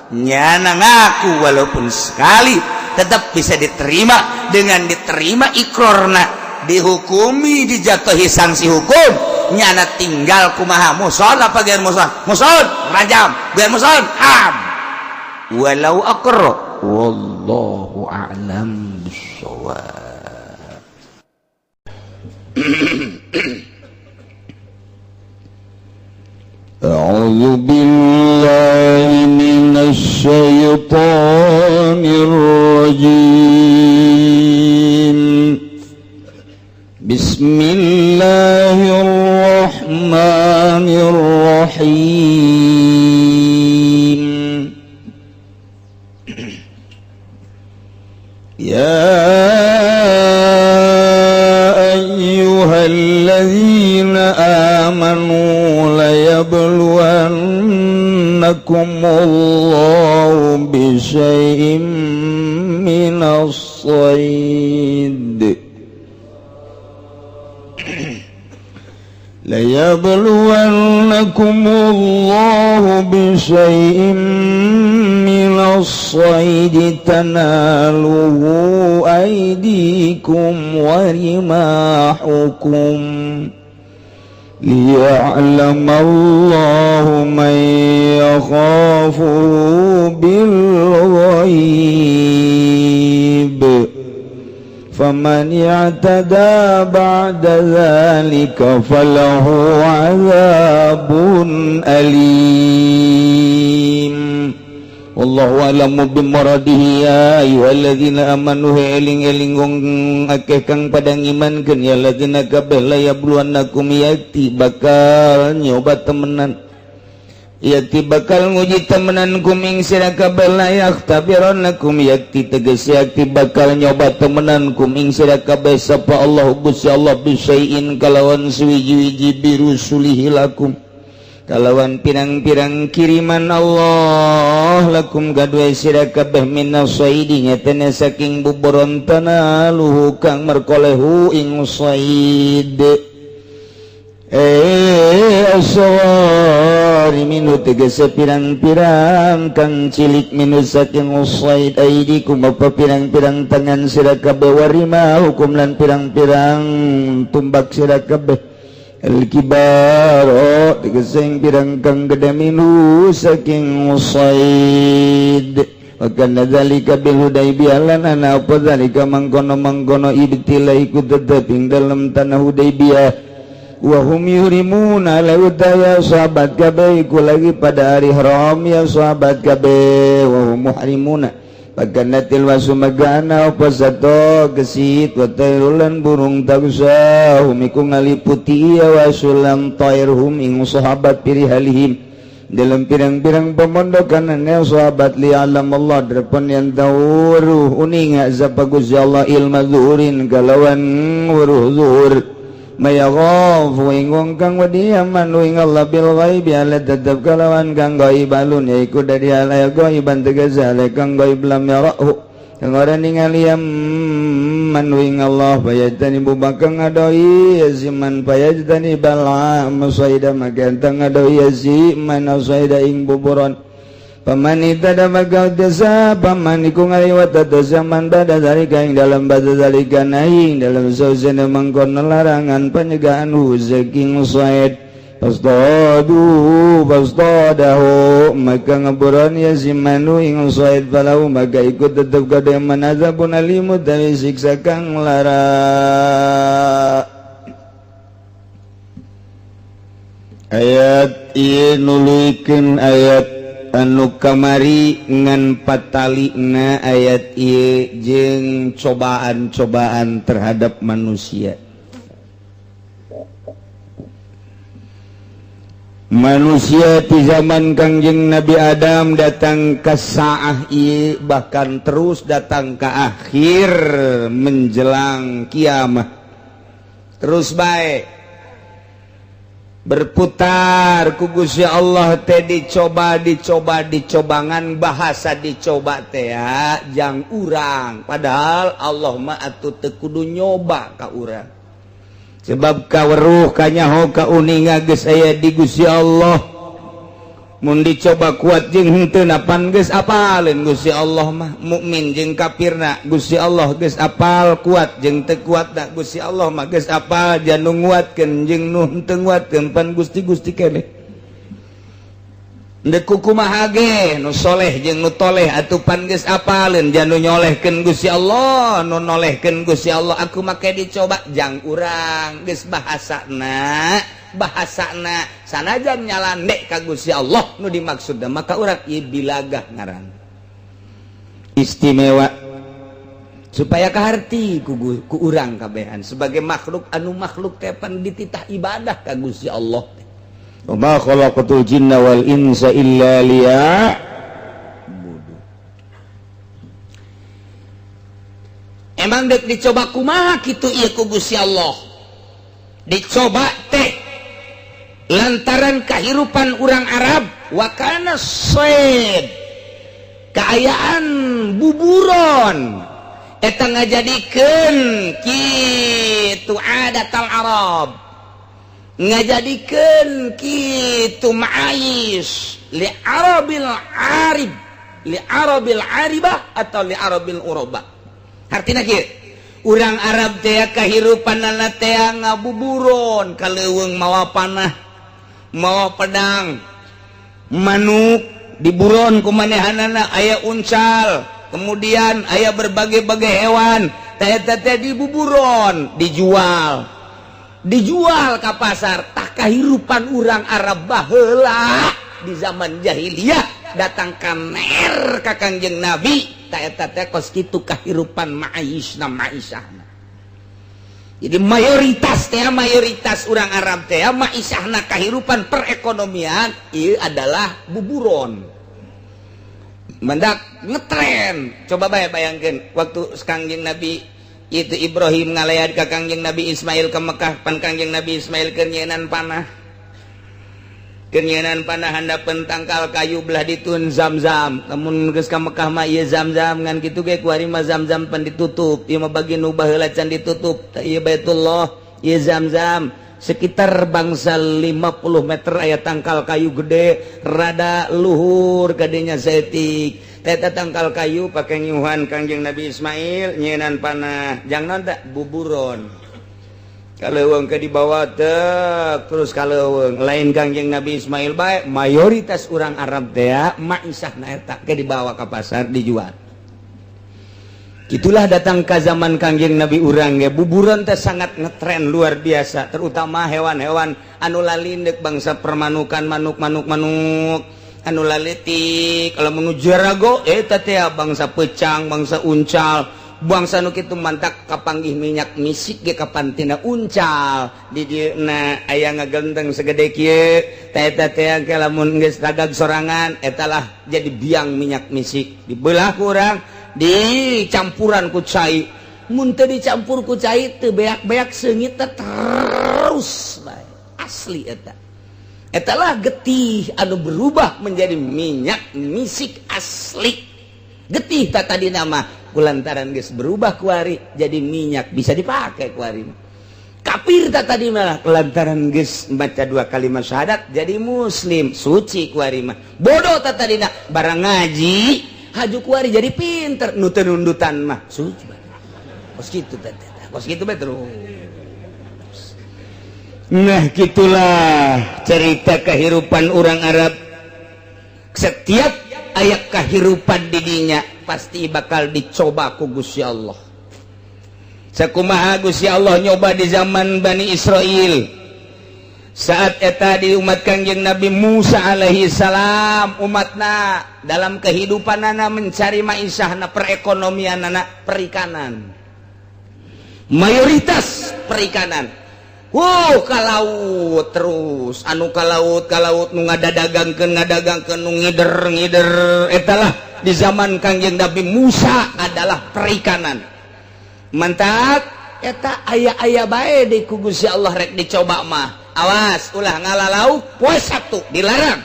B: nyana ngaku walaupun sekali tetap bisa diterima. Dengan diterima ikrorna, dihukumi, dijatuhi sanksi hukum, nyana tinggal kumaha, muhson apa gair muhson, muhson rajam, gair muhson am walau aqra. Wallahu a'lam bissawab.
A: أعوذ بالله من الشيطان الرجيم. بسم الله الرحمن الرحيم. يا أيها الذين آمنوا ليبلونكم الله بشيء من الصيد ليبلونكم الله بشيء من الصيد تناله أيديكم ورماحكم ليعلم الله من يخافه بالغيب فمن اعتدى بعد ذلك فله عذاب أليم. Wallahu a'lamu bimuradihi. Ya ayyuhalladzina amanu, eling-eling wong akeh kang pada ngimankeun, ya ladzina kabeh, la yabluwannakum, yakti bakal nyoba temenan, yakti bakal nguji temenan kum ing sira kabeh, la yakhtabirannakum, yakti tegese yakti bakal nyoba temenan kum ing sira kabeh sapa Allah Gusti Allah, bisyai'in kalawan suwiji-wiji, birusulihi lakum, kalawan pirang-pirang kiriman Allah, lakum kadue sira kabeh, minas saidi, nyatana saking buburon, tanaluhu kang merkolehu ing said, aswari minhu, tegese pirang-pirang kang cilik, minhu saking said, aidikum, apa pirang-pirang tangan sira kabeh, warima hukum, lan pirang-pirang tumbak sira kabeh, al-kibaro tegese pirang kang gede, minhu saking said. Wa kana dzalika bil Hudaybiyah, lan ana apa dzalika mangkono-mangkono ibtila iku tetep ing dalam tanah Hudaybiyah, wa hum yuhrimuna ya sahabat kabeh iku lagi pada hari haram ya sahabat kabeh, wa hum muhrimuna. Fakanatil wasu magana apa sato gesit, wa tairulan burung, tagsahum, iku ngaliputi ya wasulam tairhum ing sahabat, pirihalihim, dalam pirang-pirang pemondokan ya sahabat, li alam Allah, derpon yang tawuruh uninga sapa Gusti Allah, ilma zuhurin, kalawan wuruh zuhur, mayaghafu ing wong kang wedi man ing Allah, bil ghaibi, ala tetep kalawan kang gaib, alun yaiku dari ala ghaiban, tegese ala kang gaib, lam yarahu, kang ora ningali man ing Allah, fayajtani bakal ngadoi man, fayajtani bala masaida, maka entang ngadoi si man saida ing buburon. Paman itada maka desa paman iku ngaliwat dosa man bada zalika ing dalam bada zalika naing dalam sausena mangkono larangan penyegahan hu saking said, fastadu fastadahu, maka ngeburon ya si manu ing said, falahu, maka ikut tetep kada man, azabun alimu, tapi siksa kang lara. Ayat ieu nuluykeun ayat anu kamari ngan patalina ayat ieu jeung cobaan-cobaan terhadap manusia. Manusia di zaman Kangjeng Nabi Adam datang ke saah ieu, bahkan terus datang ke akhir menjelang kiamat. Terus baik berputar ku Gusti Allah teh dicoba dicoba dicobangan, bahasa dicoba teh jang urang, padahal Allah mah atuh teu kudu nyoba ka urang, sebab kaweruh kanyaho kauninga geus aya di Gusti Allah. Mun dicoba kuat jeung henteu napan geus apaleun Gusti Allah mah, mukmin jeung kafirna Gusti Allah geus apal, kuat jeung teu kuatna Gusti Allah mah geus apal, janu nguatkeun jeung nu henteu nguatkeun pan Gusti-Gusti keneh. Ndek kumaha ge nu soleh jeung nu toleh atuh pan geus apaleun, janu nyolehkeun Gusti Allah, nu nolehkeun Gusti Allah, aku make dicoba jang urang geus bahasana bahasana sanajan nyalandek ka Gusti Allah nu dimaksud maka urang ieu bilagah ngaran istimewa supaya kaharti ku urang kabehan sebagai makhluk anu makhluk teh pan dititah ibadah ka Gusti Allah. Wa ma khalaqatul jinna wal insa illa liya'budu. Emang dek dicoba kumaha kitu ieu ku Gusti Allah? Dicoba teh lantaran kehidupan urang Arab wakana said, keayaan buburon eta ngajadikeun kitu adatal Arab, ngajadikeun kitu ma'ais li arabil arib, li arabil aribah atau li arabil urabah. Artina kieu, urang Arab teh kahirupanana teh ngabuburon ka leuweung mawa panah mawa pedang, manuk diburon ku manehanana, aya uncal, kemudian aya berbagai-bagai hewan teh teh dibuburon, dijual dijual ke pasar. Tak kahirupan urang Arab baheula di zaman jahiliyah.
B: Datang ka ner ka Kangjeng Nabi. Ta eta teh kos kitu kahirupan maisna, maisahna. Jadi mayoritas teh, mayoritas orang Arab teh maisahna, kahirupan perekonomian ieu adalah buburon. Mendak ngetren. Coba bae bayangkeun waktu Kangjeng Nabi itu Ibrahim ngalayat ka Kangjeng Nabi Ismail ke Mekah. Pan Kangjeng Nabi Ismail keur nyienan panah, keur nyienan panah handapeun tangkal kayu belah ditun Zam-zam. Lamun geus ka Mekah mah ieu Zam-zam ngan kitu ge, kuari mah Zam-zam pan ditutup. Ieu mah bagi nu baheula can ditutup. Tah, ieu Baitullah, ieu Zam-zam. Sekitar bangsa 50 meter aya tangkal kayu gede rada luhur kadenya saeutik. Eta tangkal kayu pake nyuhan Kangjeng Nabi Ismail nyienan panah jang naon tak buburon. Kalau ke dibawa teh terus kalau lain Kangjeng Nabi Ismail baik, mayoritas orang Arab teh maisah eta ke dibawa ke pasar, dijual. Itulah datang ke zaman Kangjeng Nabi urang ya, buburon teh sangat ngetren luar biasa, terutama hewan-hewan anu lalindek, bangsa permanukan, manuk-manuk, manuk anu laletik. Kalau menuju rago eta teh bangsa pecang, bangsa uncal, bangsa nu kitu. Mantak kapanggih minyak misik ge kapan tina uncal di dieu aya ngagenteng segede kieu. Teh eta teh ke lamun geus ragag sorangan, etalah jadi biang minyak misik. Dibelah kurang dicampuran ku cai. Mun teu dicampur ku cai teu beak-beak, seungit terus bae asli. Eta etalah getih anu berubah menjadi minyak misik asli. Getih tak tadi nama kulantaran geus berubah kuari jadi minyak, bisa dipakai kuari. Kafir tak tadi malah lantaran geus baca dua kalimat syahadat jadi muslim, suci kuari mah. Bodoh tak tadi barang ngaji haju kuari jadi pinter. Nu teu nundutan mah suci kos kitu teh, kos kitu bae terus. Nah, gitulah cerita kehidupan orang Arab. Setiap aya kehidupan didinya pasti bakal dicoba ku Gusti Allah. Sakumaha Gusti Allah nyoba di zaman Bani Israel saat eta di umat Kangjeng Nabi Musa alaihi salam. Umatna dalam kehidupan anak mencari maisahna, perekonomian anak perikanan, mayoritas perikanan. Wow, ka laut terus, anu ka laut, ka laut, nu ngadadagangkeun ngadagangkeun, nu ngider ngider. Etalah di zaman Kangjeng Nabi Musa adalah perikanan. Mantap eta aya-aya bae di ku Gusti Allah rek dicoba mah, awas ulah ngala lauk poe Sabtu, dilarang.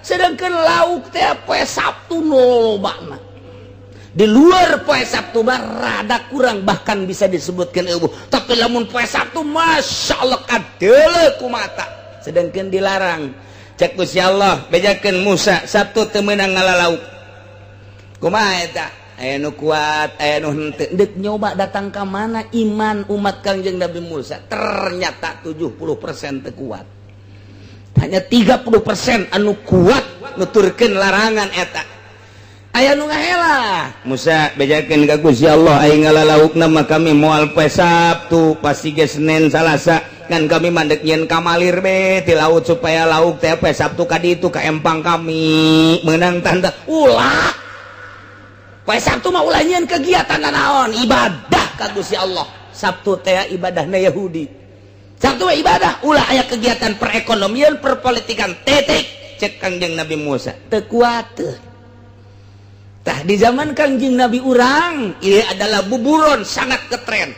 B: Sedangkan lauk teh poe Sabtu nu lobana. Di luar poe Sabtu mah rada kurang, bahkan bisa disebutkan eueuh. Tapi lamun poe Sabtu, Masya Allah, kadeuleu ku mata. Sedangkan dilarang. Cek Gusti Allah, bejakeun Musa, Sabtu teu meunang ngala lauk. Kumaha eta? Aya nu kuat, aya nu henteu. Deuk nyoba datang ka mana iman umat Kangjeng Nabi Musa. Ternyata 70% teu kuat, hanya 30% anu kuat nuturkeun larangan eta. Aya nu ngahela, Musa bejakeun ka Gusti Allah, aing ngalalaukna mah kami moal poe Sabtu, pasti ge Senin Salasa kan. Kami mandek nyieun kamalir be di laut supaya lauk teh poe Sabtu ka ditu ka empang kami. Meunang tanda ulah poe Sabtu mah, ulah nyieun kegiatan naon, ibadah ka Gusti Allah. Sabtu teh ibadahna Yahudi. Sabtu mah ibadah, ulah aya kegiatan perekonomian, perpolitikan, titik. Cek Kangjeng Nabi Musa teu kuat. Tah, di zaman Kangjeng Nabi urang ini adalah buburon sangat ketren.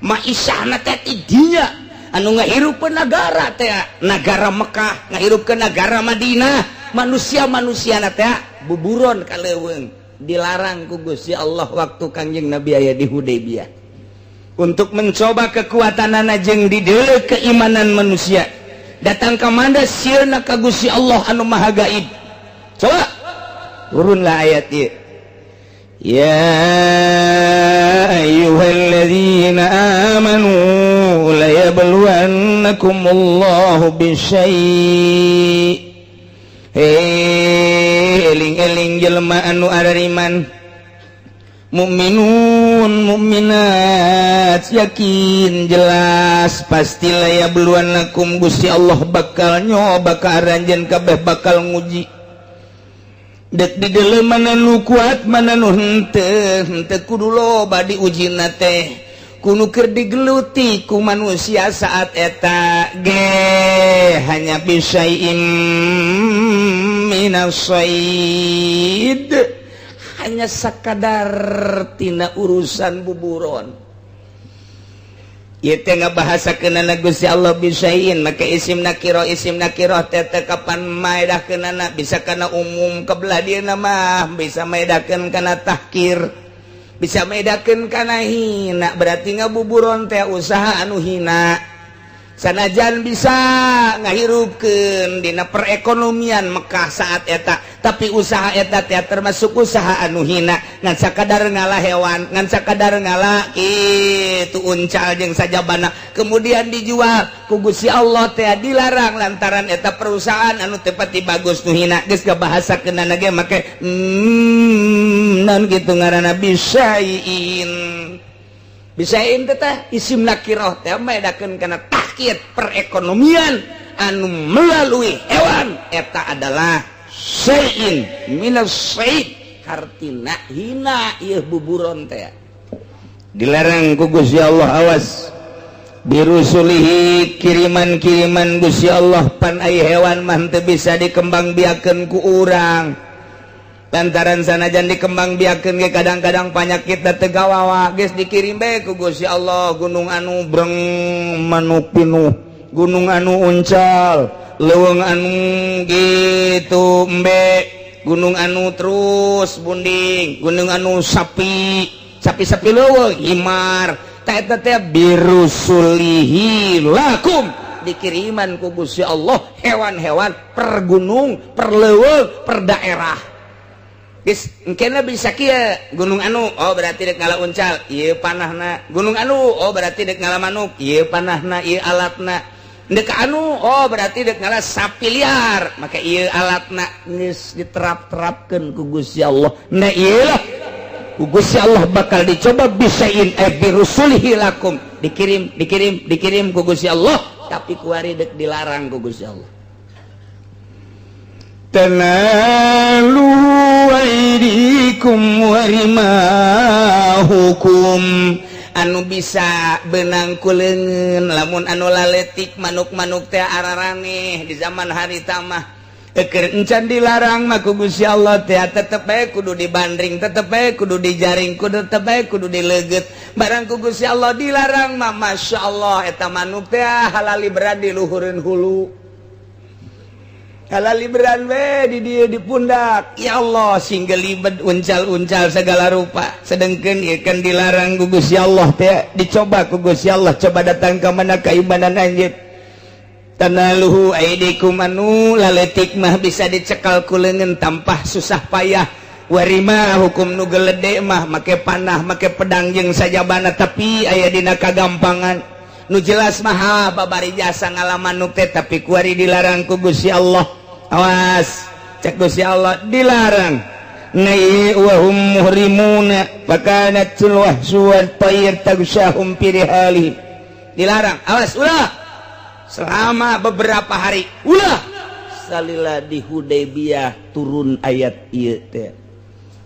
B: Maisahna teh dinya anu ngahirupkeun negara teh, negara Mekah, ngahirupkeun negara Madinah, manusia-manusia teh buburon ka leuweung. Dilarang ku Gusti Allah waktu Kangjeng Nabi aya di Hudaybiyah untuk mencoba kekuatan jeung dideuleu keimanan manusia. Datang ka mana sieuna ka Gusti Allah anu Maha Gaib. Coba turunlah ayat ieu, "Ya ayyuhalladzina amanu layabluwannakumullahu bisyai'." Hei, eling-eling jelema anu arariman, mukminun mukminat, yakin jelas pasti layabluwannakum, Gusti Allah bakal nyoba ka aranjeun kabeh, bakal nguji.
A: Dek didelem mana nu kuat, mana nu henteu. Henteu kudu loba diujina teh, kudu keur digeluti ku manusia saat eta ge hanya bisyai'im minas said, hanya sakadar tina urusan buburon. Ieu teh ngabahasakeunana Gusti Allah bisyai'in make isim nakiro. Isim nakiro teh teh kapan maedahkeunana bisa kana umum, kebelah dieuna mah bisa maedakeun kana tahkir, bisa maedakeun kana hina. Berarti ngabuburon teh usaha anu hina, sanajan bisa ngahirupkeun dina perekonomian Mekah saat eta, tapi usaha eta teh termasuk usaha anu hina, ngan sakadar ngala hewan, ngan sakadar ngala kitu uncal jeung sajabana, kemudian dijual. Ku Gusti Allah teh dilarang lantaran eta perusahaan anu teu pati bagus, nu hina. Geus kabahasakeunana ge make naon kitu ngaranna, bisyai'in. Bisyai'in teh teh isim nakiroh teh maedakeun kana tahkir perekonomian anu melalui hewan. Eta adalah syai'in minas said, hartina hina. Ieu buburon teh dilarang ku Gusti Allah. Awas, birusulihi, kiriman-kiriman Gusti Allah. Pan ai hewan mah teu bisa dikembangbiakeun ku urang, lantaran sanajan dikembangbiakeun ge kadang-kadang panyakit teu gawawa. Geus dikirim bae ku Gusti Allah, gunung anu breng manuk pinuh, gunung anu uncal, leuweung anu gitu embe, gunung anu terus bunding, gunung anu sapi, sapi-sapi leuweung himar. Ta eta teh birusulihi lakum, dikiriman ku Gusti Allah hewan-hewan per gunung, per leuweung, per daerah. Geus engkena bisa kieu, gunung anu, oh berarti dek ngala uncal, ieu panahna. Gunung anu, oh berarti dek ngala manuk, ieu panahna, ieu alatna. Dek anu, oh berarti dek ngala sapi liar, maka ieu alatna. Geus diterap-terapkeun ku Gusti Allah. Nah, ieu lah ku Gusti Allah bakal dicoba bisyai'in, eh, birusulihi lakum, dikirim, dikirim, dikirim ku Gusti Allah, tapi kuari dek dilarang ku Gusti Allah. Tanalu aydikum warimahukum, anu bisa benang ku leungeun lamun anu laletik manuk-manuk teh araraneh di zaman harita mah. Eker encan dilarang mah ku Gusti Allah teh tetep bae kudu dibandring, tetep bae kudu dijaring, kudu tetep bae kudu dileget. Barang ku Gusti Allah dilarang mah, Masya Allah, eta manuk teh halali berat di luhureun hulu, halali beran we di dieu di pundak. Ya Allah, sing gelibet uncal-uncal segala rupa. Sedengkeun ieu kan dilarang ku Gusti Allah teh, dicoba ku Gusti Allah. Coba datang ka mana keimanan anjeun. Tanaluhu aidikum, anu laletik mah bisa dicekal ku leungeun tanpa susah payah, warima hukum, nu gelede mah make panah, make pedang jeung sajabana, tapi aya dina kagampangan. Nu jelas mah babari jasa ngala manuk teh, tapi kuari dilarang ku Gusti Allah. Awas, cek Gusti Allah dilarang. Nai wa hum muhrimuna fakanatul wahsu wat tayr tagsyahum fi rihali. Dilarang, awas, ulah selama beberapa hari, ulah. Salila di Hudaybiyah turun ayat ieu teh,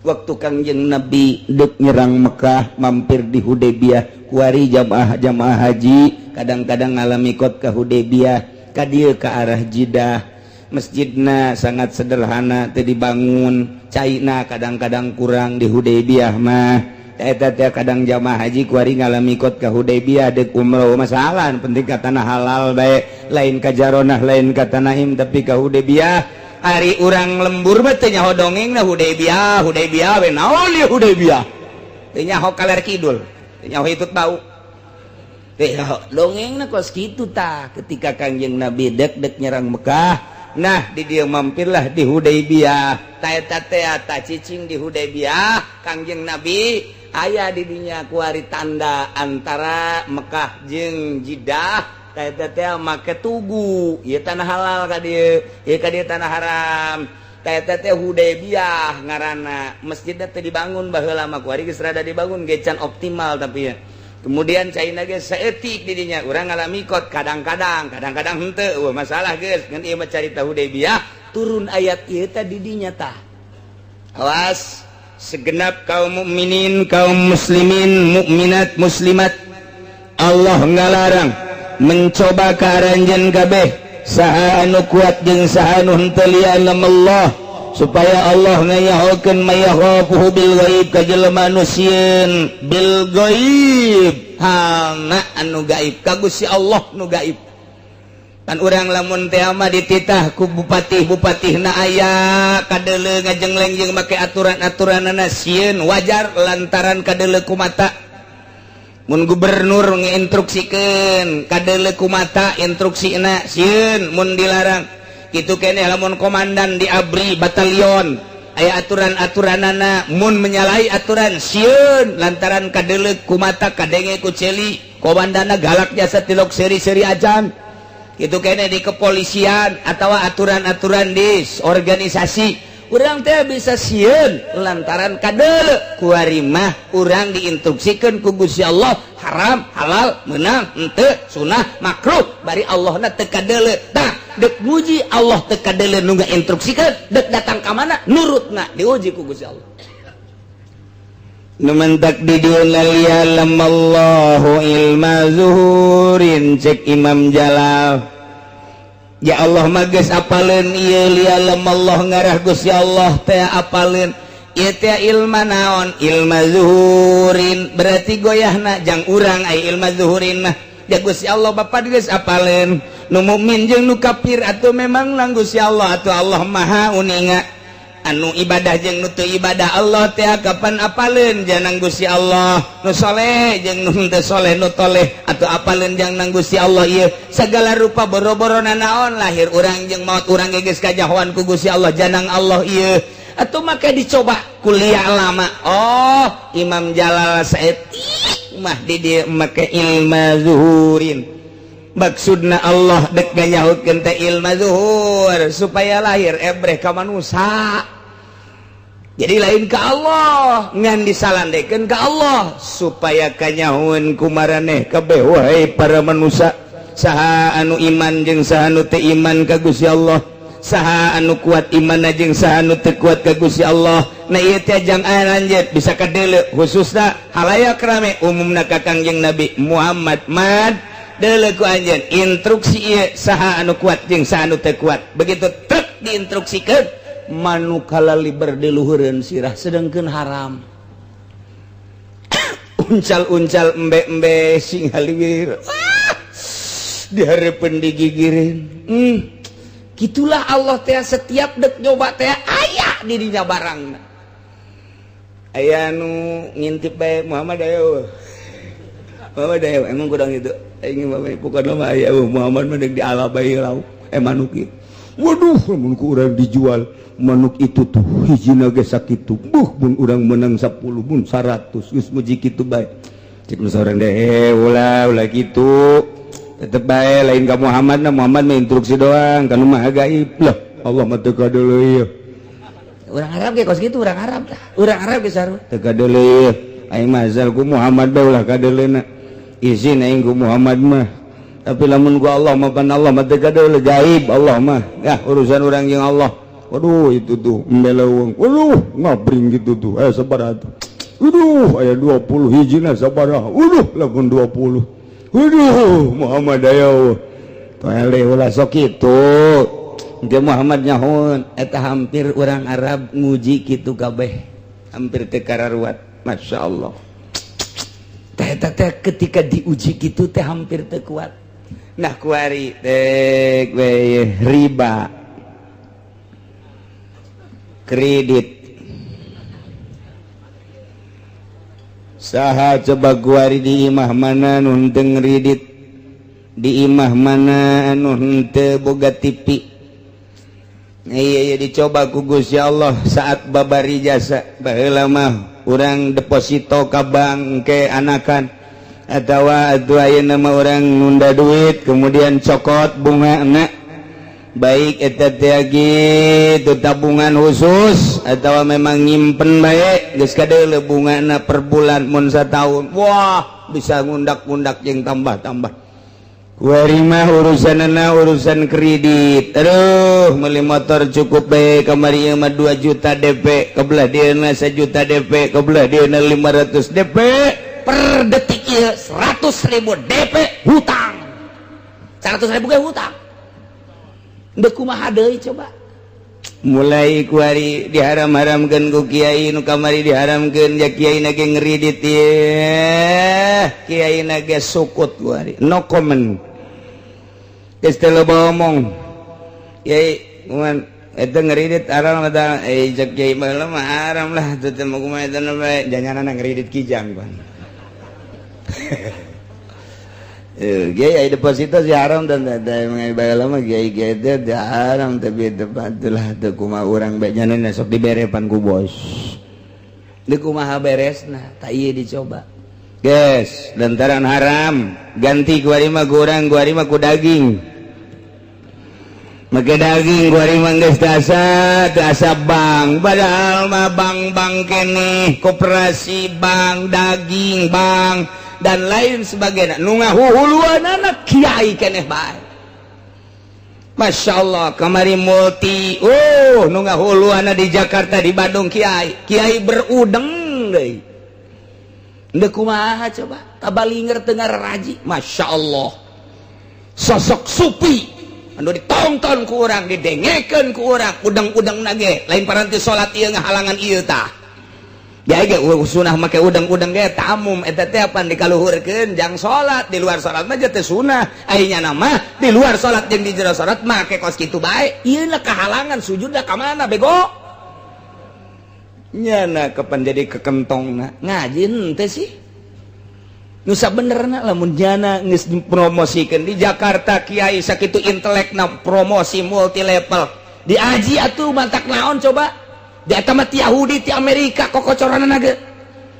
A: waktu Kangjeng Nabi dek nyerang Mekah mampir di Hudaybiyah. Kuari jamaah jamaah haji kadang-kadang ngalami kot ke Hudaybiyah, ka dieu ke arah Jidah. Masjidna sangat sederhana, teu dibangun, caina kadang-kadang kurang di Hudaybiyah mah. Eta teh kadang jamaah haji kuari ngalami kot ka Hudaybiyah dek umroh, masalah penting ka tanah halal bae, lain ka Jaronah, lain ka Tanahim, tapi ka Hudaybiyah. Ari urang lembur mah teu nyaho dongeng na Hudaybiyah. Hudaybiyah we naon ieu Hudaybiyah? Teu nyaho kaler kidul, teu nyaho hitut bau, teu nyaho dongeng na kos kitu. Tah, ketika Kangjeng Nabi dek dek nyerang Mekah, nah di dia mampirlah di Hudaybiyah. Ta eta teh ta cicing di Hudaybiyah Kangjeng Nabi, aya di dinya kuari tanda antara Mekah jeung Jeddah. Ta eta teh make tugu, ieu tanah halal ka dieu, ieu ka dieu tanah haram. Ta eta teh Hudaybiyah ngaranna. Masjidna teh dibangun baheula mah, kuari geus rada dibangun ge can optimal, tapi ya kemudian caina ge saeutik di dinya. Urang ngalami kot kadang-kadang, kadang-kadang henteu, wah masalah geus. Ngan ieu mah carita Hudaybiyah, turun ayat ieu teh di dinya tah.
B: Awas, segenap kaum mukminin, kaum muslimin, mukminat, muslimat, Allah ngalarang mencoba ka aranjeun kabeh, saha anu kuat jeung saha anu henteu, liya'lam Allah, supaya Allah ngayahokeun may yakhafuhu bil ghaib, ka jelema anu sieun bil ghaib, halna anu gaib, ka Gusti Allah nu gaib. Kan urang lamun teh mah dititah ku bupati, bupatihna aya kadeuleu ngajengleng jeung make aturan-aturanana, sieun wajar lantaran kadeuleu ku mata. Mun gubernur ngeinstruksikeun, kadeuleu ku mata instruksina, sieun mun dilarang. Kitu keneh lamun komandan di ABRI batalion aya aturan-aturanana, mun menyalahi aturan sieun lantaran kadeuleu ku mata, kadenge ku celi, komandana galak jasa tilok seri-seri ajan. Itu kene di kepolisian atau aturan-aturan di organisasi, urang teh bisa sieun lantaran kadeuleu. Kuari mah urang diinstruksikan ku Gusti Allah haram halal, menang henteu, sunah makruh, bari Allahna teu kadeuleu. Tah, dek muji Allah teu kadeuleu nu ngainstruksikeun, dek datang ka mana nurutna, diuji ku Gusti Allah. Nu mentak di dieu liya'lamallahu ilma zuhurin, cek Imam Jalal. Ya Allah mah geus apaleun ieu. Liya'lamallah ngarah Gusti Allah teh apaleun ieu teh ilma naon? Ilma zuhurin, berarti goyahna jang urang. Ai ilma zuhurin mah ya Gusti Allah Bapa geus apaleun nu mukmin jeung nu kafir. Atuh memang lang Gusti Allah, atuh Allah Maha uninga anu ibadah jeung nu teu ibadah. Allah teh kapan apaleun janang Gusti Allah, nu soleh jeung nu teu soleh, nu toleh atau apaleun jangan Gusti Allah. Ieu segala rupa boro-boro nanaon, lahir urang jeung maut urang ge geus kajahoan ku Gusti Allah, janang Allah ieu. Atau maka dicoba kuliah lama. Oh, Imam Jalal saetik mah di dieu make ilma zuhurin, maksudna Allah dek nganyahutkeun teh ilma zuhur supaya lahir ebreh ka manusia. Jadi lain ke Allah, ngan disalandekeun ka Allah supaya kanyahoeun ku maraneh kabeh, wahai para manusia, saha anu iman jeung saha anu teu iman ka Gusti Allah, saha anu kuat iman jeung saha anu teu kuat ka Gusti Allah. Nah, ieu teh jang lanjut bisa kadeuleu, khususna halayak rame, umumna ka Kangjeng Nabi Muhammad. Mad deuleu ku anjeun instruksi ieu, saha anu kuat jeung saha anu teu kuat. Begitu truk diinstruksikeun, manuk kalaliber di luhureun sirah, sedangkeun haram. Uncal-uncal, embe-embe sing haliwir, ah, dihareupeun digigirin. Gitulah Allah teh, setiap dek nyoba teh aya di dinya barang, aya nu ngintip bae. Muhammad ayo, Muhammad ayo, emang kurang itu aing mah bukan mah aya Muhammad mah deuk dialabai lauk eh manuk ieu. Waduh, mun ku urang dijual manuk itu tuh hijina ge sakitu, buh, mun urang menang 10, mun 100, geus muji kitu bae. Cek nu saurang deh, eh, ulah ulah kitu, tetep bae lain ka Muhammad. Na Muhammad mah instruksi doang kan, mah gaib lah, Allah mah teu kadeuleu ieu.
D: Orang Arab ge kos kitu, orang Arab lah, orang Arab ge sarua.
B: Teu kadeuleu ieu, aing mah asal ku Muhammad bae ulah kadeuleuna, izin aing ku Muhammad mah. Tapi lamun ku Allah mah pan Allah mah teu kadeuleu, gaib Allah mah ya, urusan urang jeung Allah. Waduh, itu tuh embe leuweung, waduh, ngabring gitu tuh, eh, sabaraha tuh? Waduh, aya 20 hijina sabaraha? Waduh, lamun 20, waduh, Muhammad ayo toele, ulah sok kitu. Engke Muhammad nyahoeun eta. Hampir urang Arab nguji kitu kabeh, hampir teu kararuat. Masya Allah teh, eta teh ketika diuji kitu teh hampir teu kuat. Nah, kuari teh we riba kredit, saha coba kuari di imah mana nu henteu ngredit, di imah mana anu henteu boga TV? Iya, iya, dicoba ku Gusti Allah saat babari jasa. Baheula mah urang deposito ka bank ke anakan atawa atuh ayeuna mah urang nunda duit kemudian cokot bunga enak, baik eta teh gitu tabungan khusus atau memang nyimpen baik, geus kadeuleu bungana per bulan. Mun satahun, wah, bisa ngundak-ngundak jeung tambah-tambah.
A: Kuari mah urusanana urusan kredit. Aduh, beli motor cukup bae kamari ieu mah 2 juta DP, kebelah dieuna 1 juta DP, kebelah dieuna 500 DP.
D: Per detik ieu 100 ribu DP hutang, 100 ribu ge hutang. Ndek kumaha deui coba?
A: Mulai kuari diharam-haramkeun ku kiai nu kamari diharamkeun ya, kiai na ge ngeridit ye, kiai na ge sukut kuari, no comment, geus teu loba omong. Kiai kuman eta ngeridit haram eta? Eh, cek kiai baheula mah haram lah teu teh mah, kumaha eta bae janganana ngeridit kijang pan. Eh, kiai deposito sih haram dan baheula mah kiai kiai teh haram, tapi itulah teu kumaha urang bae nyanana sok dibere pan ku bos. Deuk kumaha beresna? Tak ieu dicoba. Guys, lantaran haram ganti kuari mah kurang kuari mah ku daging. Make daging kuari mah geus asa teu asa bank, padahal mah bank-bank keneh, koperasi bank, daging bank, dan lain sebagainya. Nu ngahuhuluanana kiai keneh bae. Masya Allah, kamari multi, oh, nu ngahuluanna di Jakarta, di Bandung kiai kiai berudeng deui. Ndek kumaha coba? Tabalinger tengah raji. Masya Allah, sosok supi anu ditonton ku urang, didengekeun ku urang, udang-udang nage lain paranti salat ieu ngahalangan ieu tah. Ya ge sunah make udang-udang ge tamum eta teh apan dikaluhurkeun jang salat. Di luar salat mah teh sunah, aya nama di luar salat jeung di jero salat make kos kitu bae. Ieu lah kahalangan sujud ka mana bego nyana kapan jadi kekentongna ngaji henteu sih. Nu sabenerna lamun jana geus dipromosikeun di Jakarta, kiai sakitu intelekna promosi multi level diaji atuh, mantak naon coba? Di eta mah ti Yahudi, ti Amerika kokocoranna ge.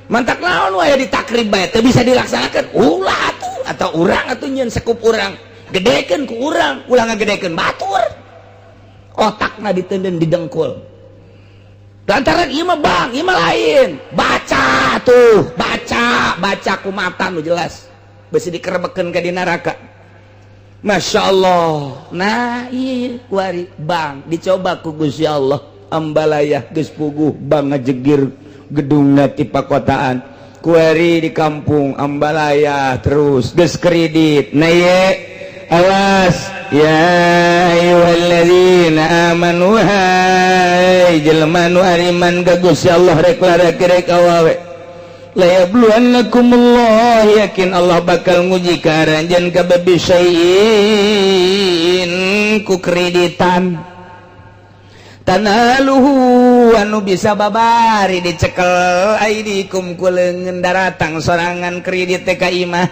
A: Mantak naon wae ditakrib bae teu bisa dilaksanakeun? Ulah atuh, atau urang atuh nyeun sekup urang, gedekeun ku urang, ulah ngagedekeun batur. Otakna ditenden didengkul lantaran ieu mah bang, ieu mah lain. Baca tuh, baca, baca ku mata nu jelas, besi dikerebekeun ka di neraka. Masya Allah. Nah, iya kuari bang dicoba ku Gusti Allah. Ambalaya geus puguh bang ngajegir gedungna ti pakotaan kuari di kampung Ambalaya, terus geus kredit. Nah ye, awas ya ayyuhalladzina amanu, hai jelema nu ariman ka Gusti Allah, rek lalaki rek awewe, la yabluwannakumullah, yakin Allah bakal nguji ka aranjeun kabeh, bisyai'in ku kreditan, tanaluhu anu bisa babari dicekel, aidikum ku leungeun daratang sorangan kredit teh ka imah.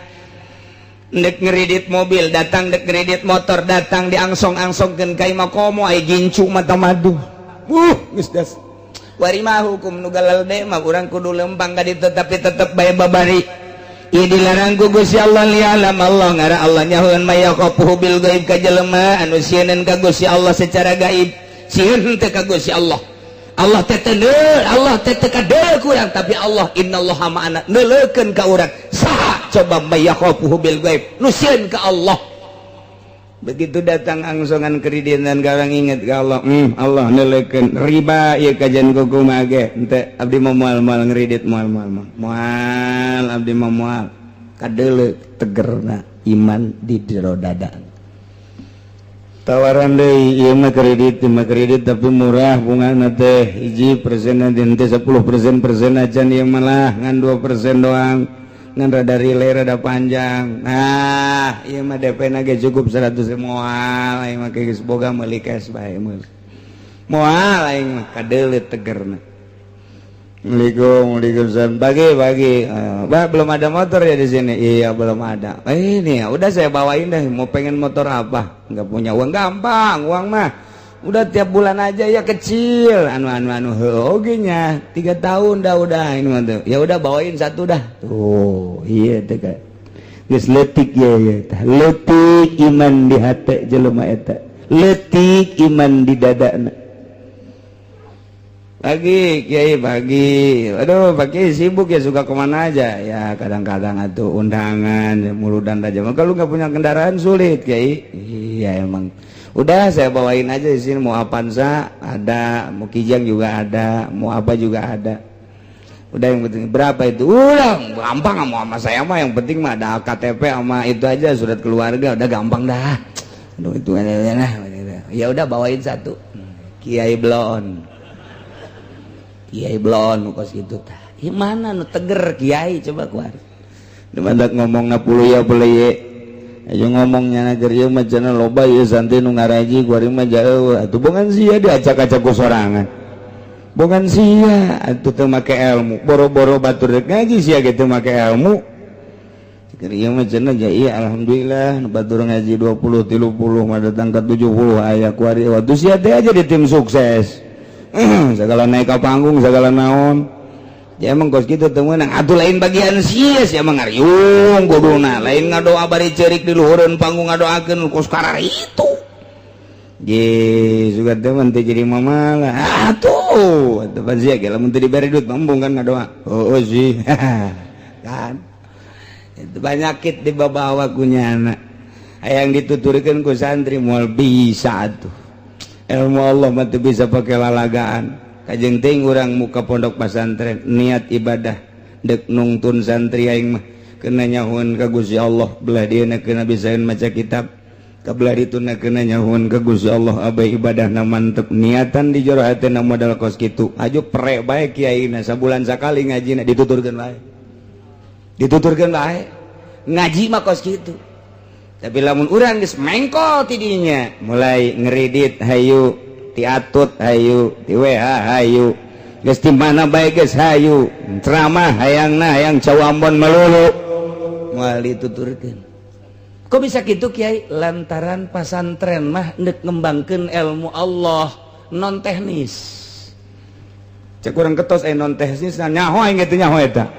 A: Dek ngeridit mobil datang, dek ngeridit motor datang, diangsong-angsongkeun ka imah, komo ai gincu mata madu. Geus das wari mah hukum nu galelde mah urang kudu lempang ka ditu, tapi tetep bae babari. Ieu dilarang ku Gusti Allah. Lialam Allah, ngara Allah nyahoeun, may yakhafuhu bil gaib, ka jelema anu sieun ka Gusti Allah secara gaib. Sieun teh ka Gusti Allah, Allah teh teu, Allah teh teu kadeuleu ku urang, tapi Allah innallaha ma'ana, neuleukeun ka urang. Saha coba may yakhafuhu bil gaib, nu sieun ka Allah? Begitu datang angsongan kreditan, garang inget ke Allah, Allah neuleukeun. Riba ieu kajian ku kumaha ge henteu, abdi mah moal, moal ngeridit, moal, moal, moal, moal, abdi mah moal. Kadeuleu tegerna iman di jero dada. Tawaran deui, ieu mah kredit, ieu mah kredit tapi murah bungana teh, 1% nanti 10% persen aja, ieu malah ngan 2% doang, ngan rada relay, rada panjang. Nah, ieu mah DP na ge cukup 100. Moal aing mah, geus boga meuli cash bae, meuli moal aing mah. Kadeuleu tegerna. Assalamualaikum, waalaikumsalam. Pagi, pagi. Bah, belum ada motor ya di sini? Iya, belum ada. Eh, ini ya, udah saya bawain deh. Mau pengen motor apa? Nggak punya uang, gampang, uang mah. Udah tiap bulan aja ya kecil. Anu anu anu, oke nya. 3 tahun dah udah ini mah tuh. Ya udah, bawain satu dah. Tuh, iya teh kayak. Geus leutik ya ya tah. Leutik iman di hati jelema eta. Leutik iman di dadana. Pagi Kiai, pagi. Aduh, pagi sibuk ya, suka kemana aja ya? Kadang-kadang atau undangan muludan aja. Kalau nggak punya kendaraan sulit, Kiai. Iya emang. Udah, saya bawain aja di sini. Mau Avanza ada, mau Kijang juga ada, mau apa juga ada. Udah, yang penting berapa itu? Udah gampang, mau sama saya mah yang penting mah ada KTP sama itu aja, surat keluarga, udah gampang dah. Aduh, itu nah, ya udah, bawain satu. Kiai Blon, Kiai Blon kos gitu tah. Mana nu teger kiai coba keluar. Mantak ngomong puluh ya boleh ye. Ayo ngomongnya nager ieu mah cenah loba ieu santri nu ngaraji, kuari mah jauh. Atuh bongan sia diacak-acak ku sorangan. Bongan sia atuh teu make ilmu. Boro-boro batur rek ngaji, sia ge teu make ilmu. Keur ieu mah cenah ja iya, alhamdulillah nu batur ngaji 20 30 mah datang ke 70 aya kuari. Waktu sia teh aja di tim sukses. Segala naik ke panggung, segala naon ya emang kos gitu teu meunang atuh. Lain bagian sia, sia mah ngariung kuduna, lain ngadoa bari ceurik di luhureun panggung, ngadoakeun kos karar itu. Ye, suka teh mun teu jadi mamalah atuh. Atuh pan sia ge lamun teu dibere duit embung kan ngadoa. Oh, sih kan itu banyakit dibawa ku nyana. Hayang dituturkeun ku santri moal bisa atuh. Ilmu Allah mah teu bisa pakai lalagaan. Kajeng ting urang muka pondok pesantren niat ibadah, dek nungtun santri. Aing mah kena nyahuan ka Gusti Allah, belah dia kena bisaeun maca kitab, kabelah dituna kena nyahuan ka Gusti Allah, abai ibadahna mantep, niatan di jero hatena modal kos kitu. Aju pre bae kiaina sabulan sakali ngajina, dituturkeun bae, dituturkeun bae ngaji mah kos kitu. Tapi lamun urang geus mengkol tidinya mulai ngeridit hayu, ti atut hayu, ti WH hayu, geus di mana bae geus hayu, ceramah hayangna hayang cau Ambon melulu, moal dituturkeun. Kok bisa gitu, Kiai? Lantaran pasantren mah ndek ngembangkeun ilmu Allah non teknis. Cek urang ketos non teknis nyaho aing gitu, nyaho eta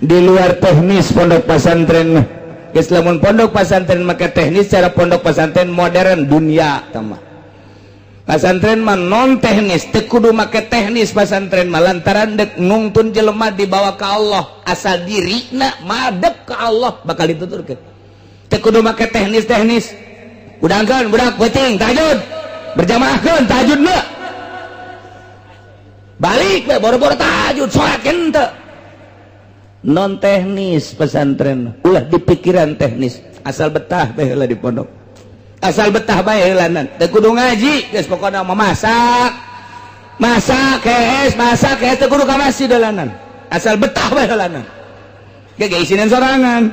A: di luar teknis pondok pesantren mah. Geus lamun pondok pesantren maka teknis, cara pondok pesantren modern dunia tambah. Pasantren mah non teknis, teu kudu make teknis pasantren mah, lantaran dek nungtun jelema dibawa ke Allah. Asal dirina madep ke Allah bakal dituturkeun, teu kudu make teknis-teknis. Udangkeun budak peuting tahajud, berjamaahkeun tahajud mah, balik we boro-boro tahajud, salat henteu. Non teknis pesantren, ulah dipikiran teknis, asal betah bae heula di pondok, asal betah bae heulanan. Teu kudu ngaji geus, pokona mah masak masak kees masak kees, teu kudu ka masjid heulanan, asal betah bae heulanan. Ge ge isinan sorangan.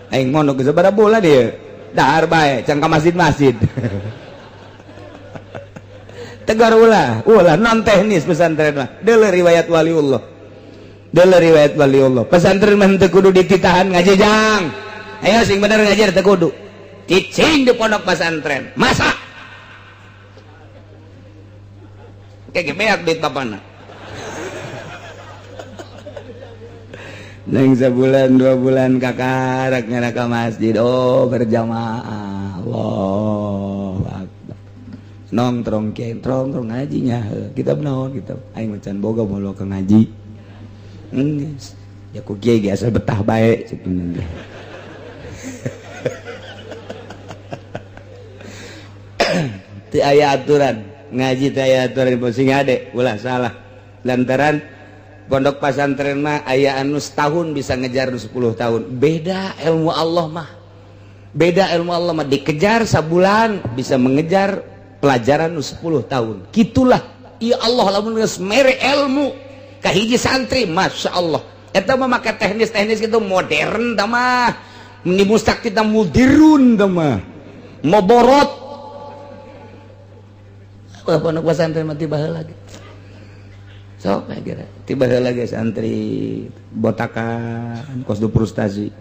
A: Aing mondok geus sabaraha bulan dia dahar bae can ka masjid-masjid. Tegar, ulah ulah non teknis pesantren mah. Deuleu riwayat waliullah, deuleu riwayat waliullah. Pesantren mah teu kudu dititahan ngaji jang, ayo sing bener ngaji, teu kudu. Cicing di pondok pesantren masak kayak beak duit bapana. Neng sebulan 2 bulan kakarak nyana ke masjid, oh berjamaah, Allah akbar, nongtrong kiai, trong trong ngajinya kitab naon, kitab aing macan boga mau ke ngaji. Geus ya ku kiai ge asal betah bae cek. Teu aya aturan ngaji, teu aya aturan sing ade, ulah salah, lantaran pondok pesantren mah aya anu setahun bisa ngejar nu 10 tahun. Beda ilmu Allah mah, beda. Ilmu Allah mah dikejar sabulan bisa mengejar pelajaran nu 10 tahun. Gitulah ya Allah lamun geus mere ilmu ka hiji santri, Masya Allah. Eta mah make teknis-teknis gitu modern tah mah ni mustak kita mudirun tah mah moborot. Wah, pondok pesantren mah tiba heula ge. Sok kira tiba heula ge santri botakan kos du frustasi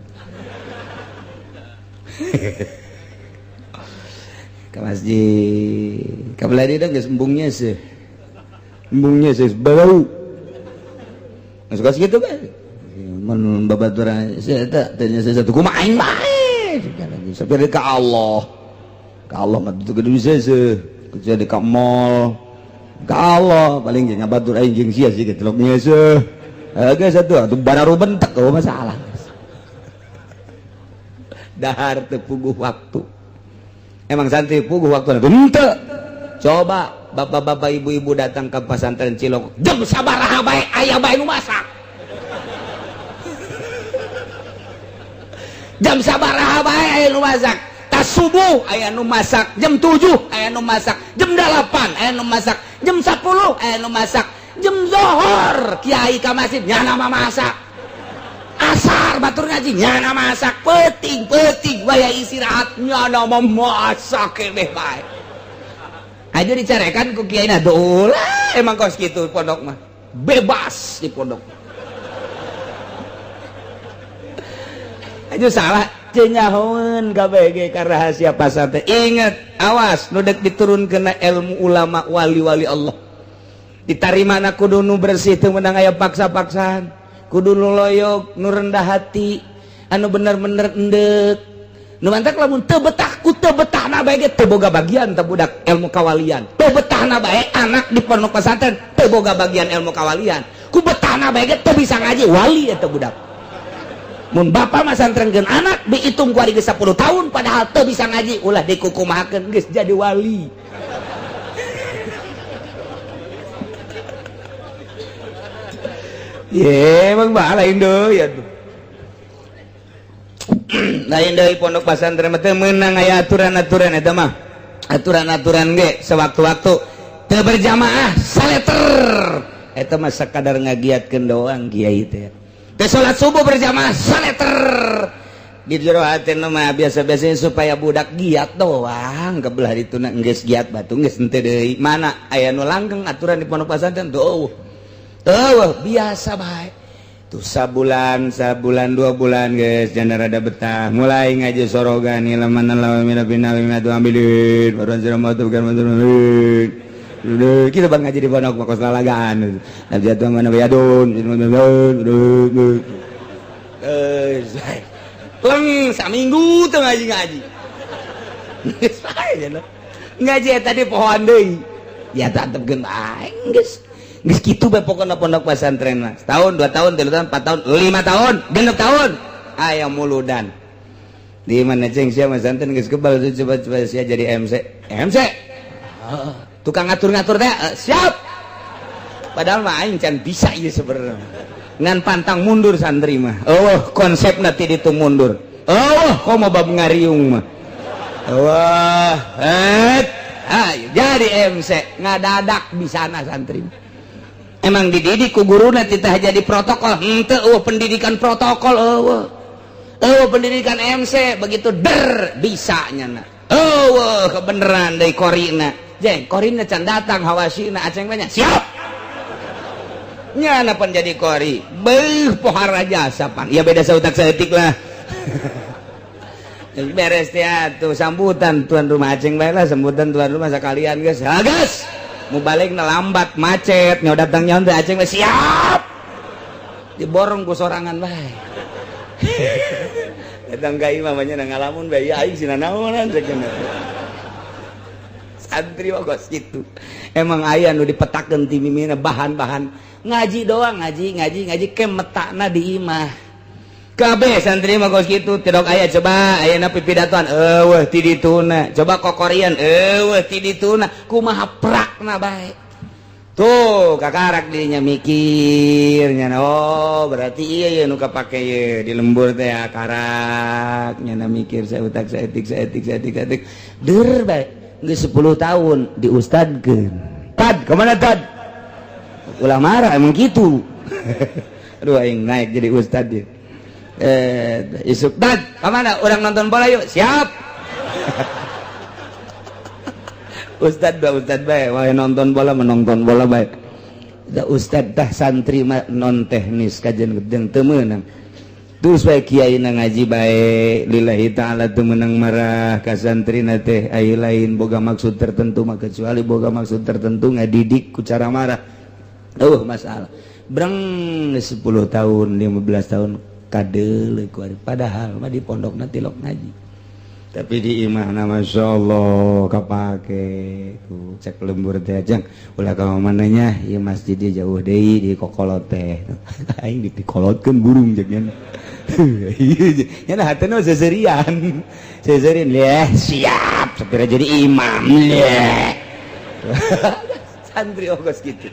A: ke masjid. Kabelah dia geus embungnya sih, embungnya sih bau masuk kos gitu kan. Mun babaturan saya eta tanya satu kumaha aing bae sampai ka Allah, ka Allah mah teu kudu bisa sih, kecuali ka mall.
C: Ka Allah paling jeung ngabatur aing jeung sia sih tilok ngeuseuh. Geus atuh atuh bararu bentek eueuh masalah. Dahar teu puguh waktu. Emang santri puguh waktu henteu. Coba bapak-bapak ibu-ibu datang ke pesantren Cilok jam sabaraha bae aya bae nu masak. Jam sabaraha bae aya nu masak. Tas subuh aya nu masak, jam 7 aya nu masak, jam 8 aya nu masak, jam 10 aya nu masak, jam zohor kiai ka masjid nyana masak. Asar batur ngaji nyana masak, peuting-peuting waya istirahat nyana memasak keneh bae. Aja dicarekan ku kiai na dolah emang kos kitu pondok mah. Bebas di pondok. Aja salah cenyahoeun kabeh ka rahasia pasantren. Ingat, awas nu dek diturunkeun ilmu ulama wali-wali Allah. Ditarimana kudu nu bersih teu meunang aya paksa-paksaan. Kudu nu loyok, nu rendah hati, anu bener-bener endek. Nu mantak lamun teu betah ku teu betahna bae ge teu boga bagian teu budak ilmu kawalian. Teu betahna bae anak di pondok pesantren teu boga bagian ilmu kawalian. Ku betahna bae ge teu bisa ngaji wali eta budak. Mun bapak masantrenkeun anak dihitung ku ari geus 10 tahun padahal teu bisa ngaji ulah dikukumahakeun geus jadi wali. Ye emang bah lain deui atuh. Lain deui pondok pesantren mah teu meunang aya aturan-aturan eta mah. Aturan-aturan ge sewaktu-waktu teu berjamaah saleter. Eta mah sakadar ngagiatkeun doang kiai teh. Teu salat subuh berjamaah saleter. Di jero hatena mah biasa-biasanya supaya budak giat doang kebelah dituna geus giat batu geus henteu deui. Mana aya nu langgeng aturan di pondok pesantren tuh. Eueuh biasa bae. Tuh sabulan, sabulan 2 bulan geus janda rada betah mulai ngaji sorogan ilaman lawan mina bina tu ambilin baruan sirah tu bukan kita bang ngaji di pondok mah kos lalagaan. Nabi jatuh mana bayadun leng saminggu teu ngaji-ngaji. Geus bae ngaji eta di pohoan deui. Ya tetepkeun bae geus. Geus kitu bae pokona pondok pesantren mah. Setahun, 2 tahun, 3 tahun, 4 tahun, 5 tahun, 6 tahun aya muludan. Di mana ceng sia masantren geus kebal coba-coba sia jadi MC. MC. Tukang ngatur-ngatur teh siap. Padahal mah aing can bisa ieu sebenarnya. Ngan pantang mundur santri mah. Eueuh konsepna ti ditu mundur. Eueuh komo bab ngariung mah. Wah, ayo jadi MC ngadadak di sana santri. Emang dididik ku guruna titah jadi protokol. Henteu eueuh pendidikan protokol eueuh. Eueuh pendidikan MC begitu der bisa nyana. Eueuh kebeneran deui korina. Jeng korina can datang hawasina aceng banyak. Siap. Nyana pan jadi kori. Beuh pohara jasa pan. Ya beda sautak saeutik lah. Beres teh atuh sambutan tuan rumah aceng bae lah sambutan tuan rumah sakalian geus. Ha geus. Mau balik na lambat macet nyawa datang nyawa teh aceng bae siap. Diborong ku sorangan bae. Datang ka imah mah nya ngalamun bae ya aing sina naonan cek. Santri mah kos kitu. Emang aya nu dipetakeun ti mimina bahan-bahan ngaji doang ngaji ngaji ngaji ke metakna di imah. Kabeh santri mah kos kitu tidak aya coba ayeuna pipidatoan eueuh ti dituna coba kokorian eueuh ti dituna kumaha prakna bae. Tuh kakarak dinya mikir nya oh berarti iya ye nu kapake ye di lembur teh karak nya mikir saya utak saeutik saeutik saeutik saeutik deur bae geus 10 tahun diustadkeun. Tad kemana tad? Ulah marah emang gitu. Aduh aing naik jadi ustad dia. Isuk tad kemana orang nonton bola yuk siap. Ustad dua ustad bae wah nonton bola menonton bola bae. Da ustad tah santri mah non teknis kajian gedeng teu meunang. Terus bae kiai na ngaji bae lillahi ta'ala teu meunang marah ka santrina teh ai lain boga maksud tertentu mah kecuali boga maksud tertentu ngadidik ku cara marah. Masalah. Breng 10 tahun 15 tahun kadeuleuh ku ari padahal mah di pondokna tilok ngaji.
A: Tapi di imahna, Masya Allah, kapake ku cek lembur teh, "Jang, ulah ka mananya ieu masjid dia jauh deui di kokolot teh." Aing dikolotkeun burung jeung nya. Nya hatena seserian. Seserian leh, siap sapira jadi imam leh. Santri ogos gitu.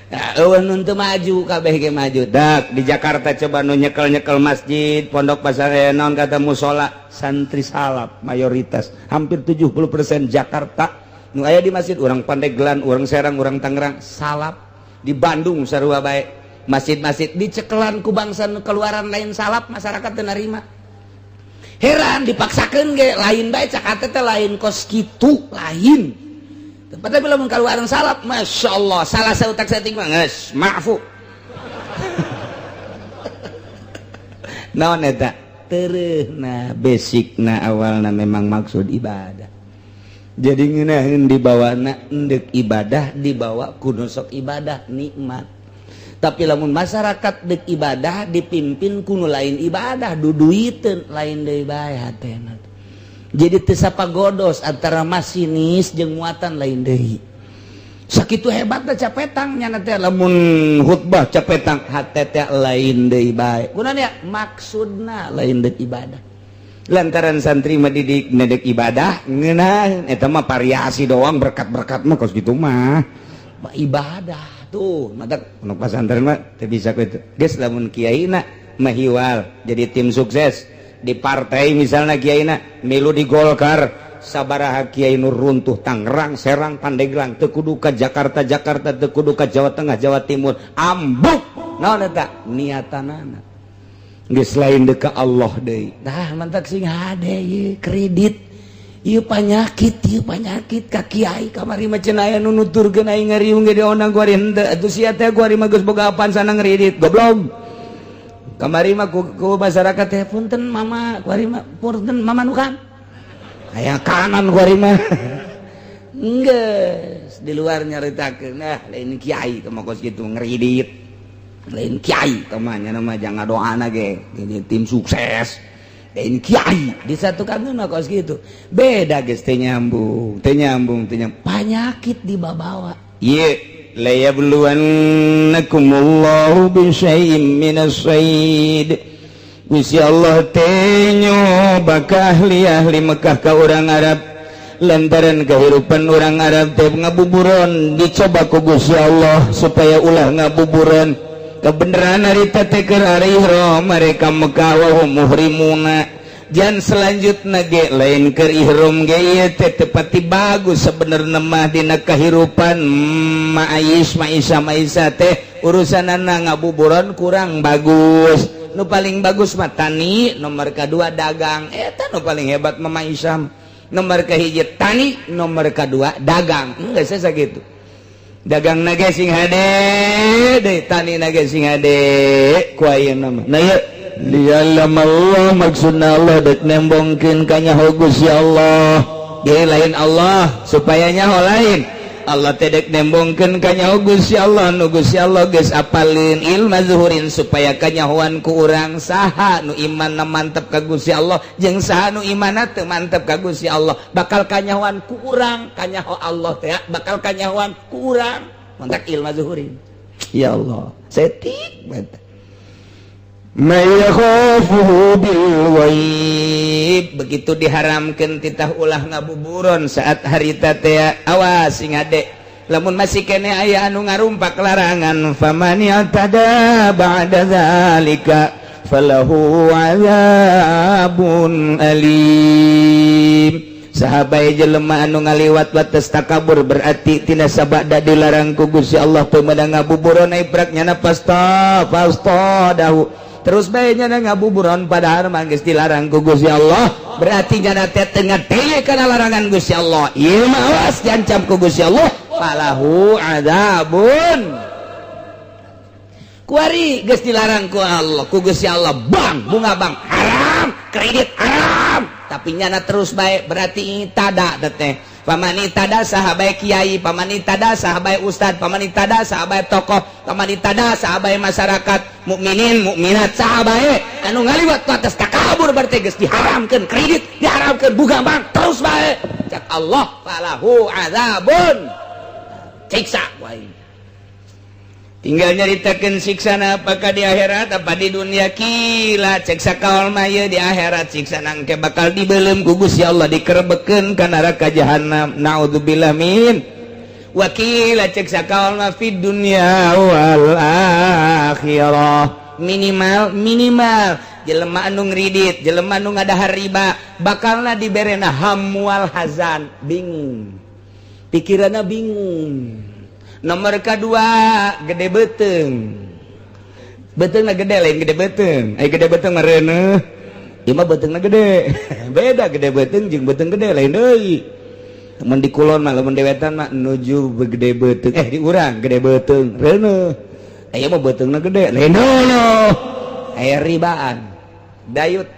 A: Nah, eueuh nu maju kabeh ge maju. Dak di Jakarta coba nu nyekel-nyekel masjid, pondok pasar, naon kata musola, santri salaf mayoritas, hampir 70% Jakarta. Nu aya di masjid urang Pandeglang, urang Serang, urang Tangerang, salaf. Di Bandung sarua bae. Masjid-masjid dicekelan ku bangsa nu keluaran lain salaf, masyarakat teu narima. Heran, dipaksakeun ge lain bae, cak hate teh lain kos kitu, lain. Tempatnya bila keluaran salaf, Masya Allah, salah sautak setting mah geus maafu. Naon eta? Tereuhna basicna awalna memang maksud ibadah. Jadi ngeunaheun dibawana endek ibadah, dibawa kudu sok ibadah nikmat. Tapi lamun masyarakat dek ibadah dipimpin kuno lain ibadah, duduiteun lain deui bae hatena. Jadi teu sapagodos antara masinis jeung muatan lain deui. Sakitu hebatna capetang nyana teh lamun khutbah capetang hate teh lain deui bae. Kunaon ya? Maksudna lain deuk ibadah. Lantaran santri mah didik nedek ibadah ngeunah eta mah variasi doang, berkat-berkat mah kos kitu mah. Ibadah tuh mata pondok pesantren mah teu bisa kitu. Geus lamun kiaina mahiwal jadi tim sukses di partai, misalnya kiaina milu di Golkar, sabaraha kiai nu runtuh Tangerang, Serang, Pandeglang, teu kudu ka Jakarta Jakarta, teu kudu ka Jawa Tengah, Jawa Timur, ambuk. Naon eta niatanana geus lain deuk ka Allah deui. Tah mantak sing hade ieu kredit ieu panyakit, ieu panyakit ka kiai. Kamari mah cenah aya nu nuturkeun aing ngariung ge diondang ku ari henteu atuh sia teh, ku ari mah geus boga apaan sana ngredit, goblok. Kamari mah ku masyarakat teh, "Punten mama," ku ari mah, "Punten mama nu kan aya kanan," ku ari mah geus di luar nyaritakeun, nah lain kiai teh mah kos kitu ngredit, lain kiai teh mah nya mah jangan doana ge jadi tim sukses, lain kiai disatukan mah kos kitu. Beda geus, teu nyambung, teu nyambung, teu nyambung, panyakit dibawa. Ieu layabluwannakumullahu bisyai'im minas sayd. Gusti Allah teh nyoba ka ahli-ahli Mekah, ka urang Arab, lantaran kehidupan orang Arab teh ngabuburon, dicoba ku Gusti Allah supaya ulah ngabuburon. Kebenaran harita teh keur ihram mereka Mekah, wa hum muhrimuna. Jan selanjutna ge lain keur ihram ge ieu teh tepati bagus sebenarnya mah dina kehidupan maais maisa maisa teh urusanana ngabuburon kurang bagus. Nu paling bagus mah tani, nomor kedua dagang, eta nu paling hebat mah maisa. Nomor kahiji tani, nomor kedua dagang, enggak saya gitu. Dagang naga sing hade deui, tani naga sing hade ku ayeuna mah. Nah, ieu liyalam Allah, maksudna Allah dek nembongkeun kanyaho Gusti Allah ge lain Allah supaya nyaho, lain Allah teh dek nembongkeun kanyaho Gusti Allah nu Gusti Allah geus apalin ilma zuhurin, supaya kanyahoan ku urang saha nu imanna mantep ka Gusti Allah jeung saha nu imanna teu mantep ka Gusti Allah, bakal kanyahoan ku urang kanyaho Allah teh bakal kanyahoan ku urang. Mantak ilma zuhurin, ya Allah, setik banget. May yakhafuhu bil ghaib. Begitu diharamkan titah ulah ngabuburon saat harita teh, awas sing hade lamun masih kene aya anu ngarumpak larangan, faman i'tada ba'da zalika falahu azabun alim. Sahabat jelema anu ngaliwat batas takabur, berarti tina sabada dilarang ku Gusti Allah teu meunang ngabuburon, iprak nyana pasta pasta dahu terus bae nyana ngabuburon, padahal mah geus dilarang ku Gusti Allah, berarti nyana teh teu ngadenge kana larangan Gusti Allah. Ieu mah awas, diancam ku Gusti Allah, falahu adzabun. Kuari geus dilarang ku Allah, ku Gusti Allah, bang bunga bang haram, kredit haram, tapi nyana terus baik, berarti tada teh. Pamani tada sahabat kiai, pamani tada sahabat ustad, pamani tada sahabat tokoh, pamani tada sahabat masyarakat.
D: Mukminin mukminat saha bae anu ngaliwat batas takabur, berarti geus diharamkeun kredit, diharamkeun bunga bank terus bae. Cak Allah, falahu azabun, siksa ku aing.
A: Tinggal nyaritakeun siksana, apakah di akhirat apa di dunia. Qila, cek sakaul mah ieu di akhirat siksa nangke bakal dibelem ku Gusti Allah, dikerebekeun ka neraka jahanam, naudzubillah min. Wa qila, cek sakaul mah fid dunya wal akhirah. Minimal minimal jelema anu ngridit, jelema anu ngadahar riba, bakalna diberena ham wal hazan, bingung pikiranna, bingung. Nomor kedua, gede beteng, beteng gede, lain gede beteng. Ay, gede beteng mereneh. Ieu mah betengna gede, beda. Gede beteng jeung beteng gede lain deui. Mun di kulon mah, lamun di wetan mah nuju gede beteng, eh, di urang gede beteng reuneuh. Aya mah betengna gede, lain deui. Aya ribaan dayut,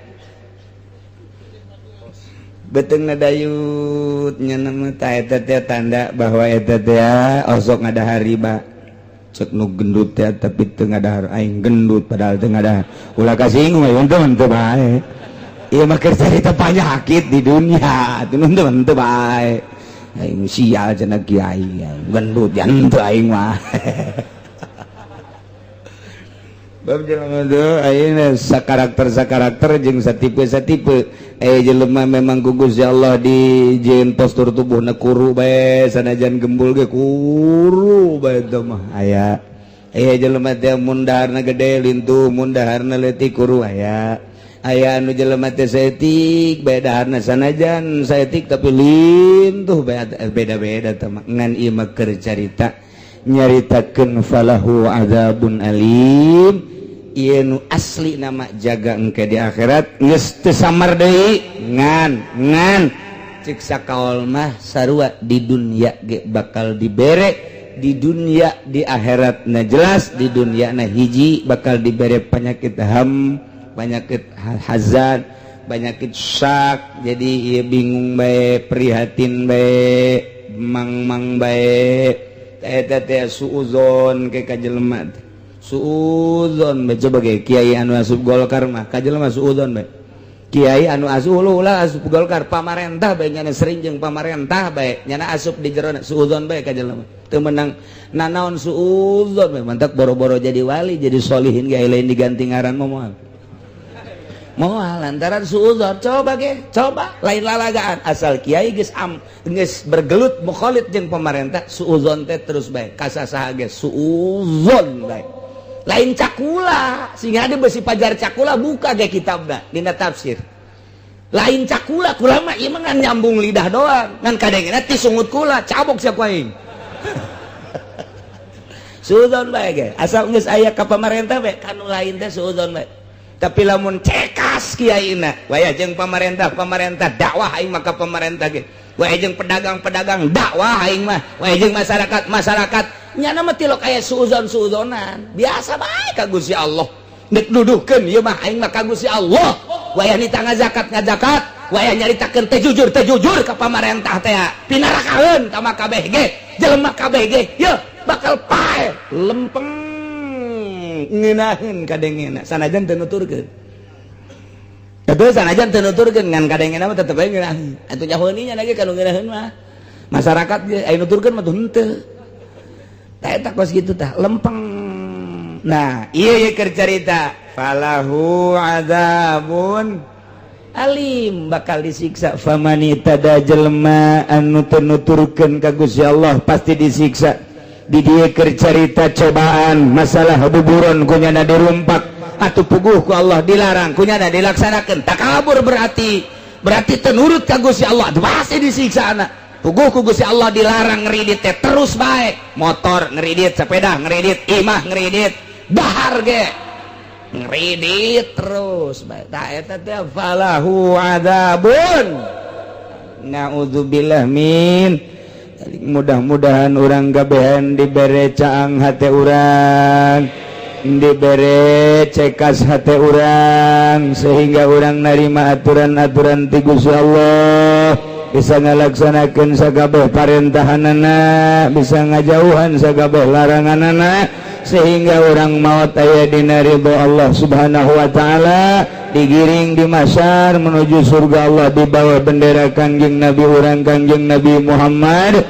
A: betengna dayut nya nama. Ta eta teh tanda bahwa eta teh osok ngadahar riba. Cek nu gendut teh tapi teu ngadahar, aing gendut padahal teu ngadahar. Ulah kasinggung aya teu teu bae. Ieu mah keur carita penyakit di dunia atuh, teu teu bae. Aing sial cenah, kiai gendut ya henteu aing mah. Bab jelema teh ayeuna sakarakter sakarakter jeung satipe satipe. Eh, jelema memang ku Gusti Allah dijieun postur tubuhna kuru bae, sanajan gembul ge kuru bae teh mah aya. Eh, jelema teh mun daharna gede lintuh, mun daharna leutik kuru aya. Aya anu jelema teh saeutik bae daharna, sanajan saeutik tapi lintuh bae, beda-beda teh mah. Ngan ieu mah keur carita nyaritakeun falahu azabun alim. Ieu nu asli nama jaga engke di akhirat geus teu samar deui. Ngan ngan cek sakaol mah sarua di dunia ge bakal dibere di dunia, di akhirat. Nah, jelas di dunia. Nah, hiji bakal dibere penyakit ham, penyakit hazan, penyakit syak. Jadi ieu bingung bae, prihatin bae, mang-mang bae. Eta teh suuzon ke ka jelema teh. Suuzon bae. Coba ge kiai anu asup Golkar mah ka jelema suuzon bae. Kiai anu asup, ulah asup Golkar, pamarentah bae, nyana sering jeung pamarentah bae, nyana asup di jero, suuzon bae ka jelema, teu meunang nanaon, suuzon bae. Mantak boro-boro jadi wali, jadi solihin ge lain diganti ngaran mah moal moal lantaran suuzon. Coba ge, coba lain lalagaan, asal kiai geus am geus bergelut mukhalid jeung pemerintah, suuzon teh terus bae ka sasaha ge suuzon bae. Lain cakula sehingga ada besi pajar cakula, buka ge kitabna dina tafsir. Lain cakula, kula mah ieu mah ngan nyambung lidah doang, ngan kadengena ti sungut kula cabok sia ku aing. Suuzon bae ge, asal geus aya ka pamarentah bae, kanu lain teh suuzon bae. Tapi lamun cekas kiaina waya jeung pamarentah pamarentah, dakwah aing mah ka pamarentah ge, waya jeung pedagang-pedagang, dakwah aing mah, waya jeung masyarakat masyarakat, nyana mah tilok aya suuzon suuzonan biasa bae ka Gusti Allah. Nek duduhkeun ieu mah aing mah ka Gusti Allah. Waya nita ngazakat ngazakat, waya nyaritakeun teh jujur teh jujur ka pamarentah teh, pinarakaeun ka kabeh ge, jelema kabeh ge ye bakal pae lempeng ngeunaheun kadengena sanajan teu nuturkeun. Atuh sanajan teu nuturkeun, ngan kadengena mah tetep bae ngeunaheun. Atuh nyahoeun nya lagi kalau ngeunaheun mah masyarakat ge, aya nuturkeun mah tuh henteu. Tah, eta kos kitu tah lempeng. Nah, ieu ye keur carita falahu azabun alim, bakal disiksa. Famani'tada, jelema anu teu nuturkeun ka Gusti Allah pasti disiksa. Di dieu keur carita cobaan masalah buburon, kunyana dirumpak atau puguh ku Allah dilarang, kunyana dilaksanakan. Takabur berarti berarti teu nurut ka Gusti Allah, pasti disiksa. Anak puguh ku Gusti Allah dilarang ngeridit teh terus bae, motor ngeridit, sepeda ngeridit, imah ngeridit, dahar ge ngeridit terus bae. Tah, eta teh falahu adzabun, naudzubillah min. Mudah-mudahan urang kabehan dibere caang hate urang, dibere cekas hate urang, sehingga urang narima aturan-aturan ti Gusti Allah, bisa ngalaksanakeun sakabeh parentahanana, bisa ngajauhan sakabeh laranganana. sehingga urang maut aya dina ridho Allah Subhanahu wa taala, digiring di mahsyar menuju surga Allah di bawah bendera Kangjeng Nabi urang, Kangjeng Nabi Muhammad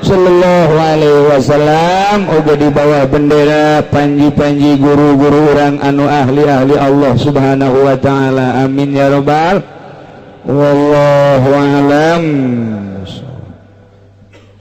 A: Sallallahu Alaihi Wasallam, oge di bawah bendera panji-panji guru-guru urang anu ahli-ahli Allah Subhanahu wa taala. Amin ya robbal. Wallahu alam.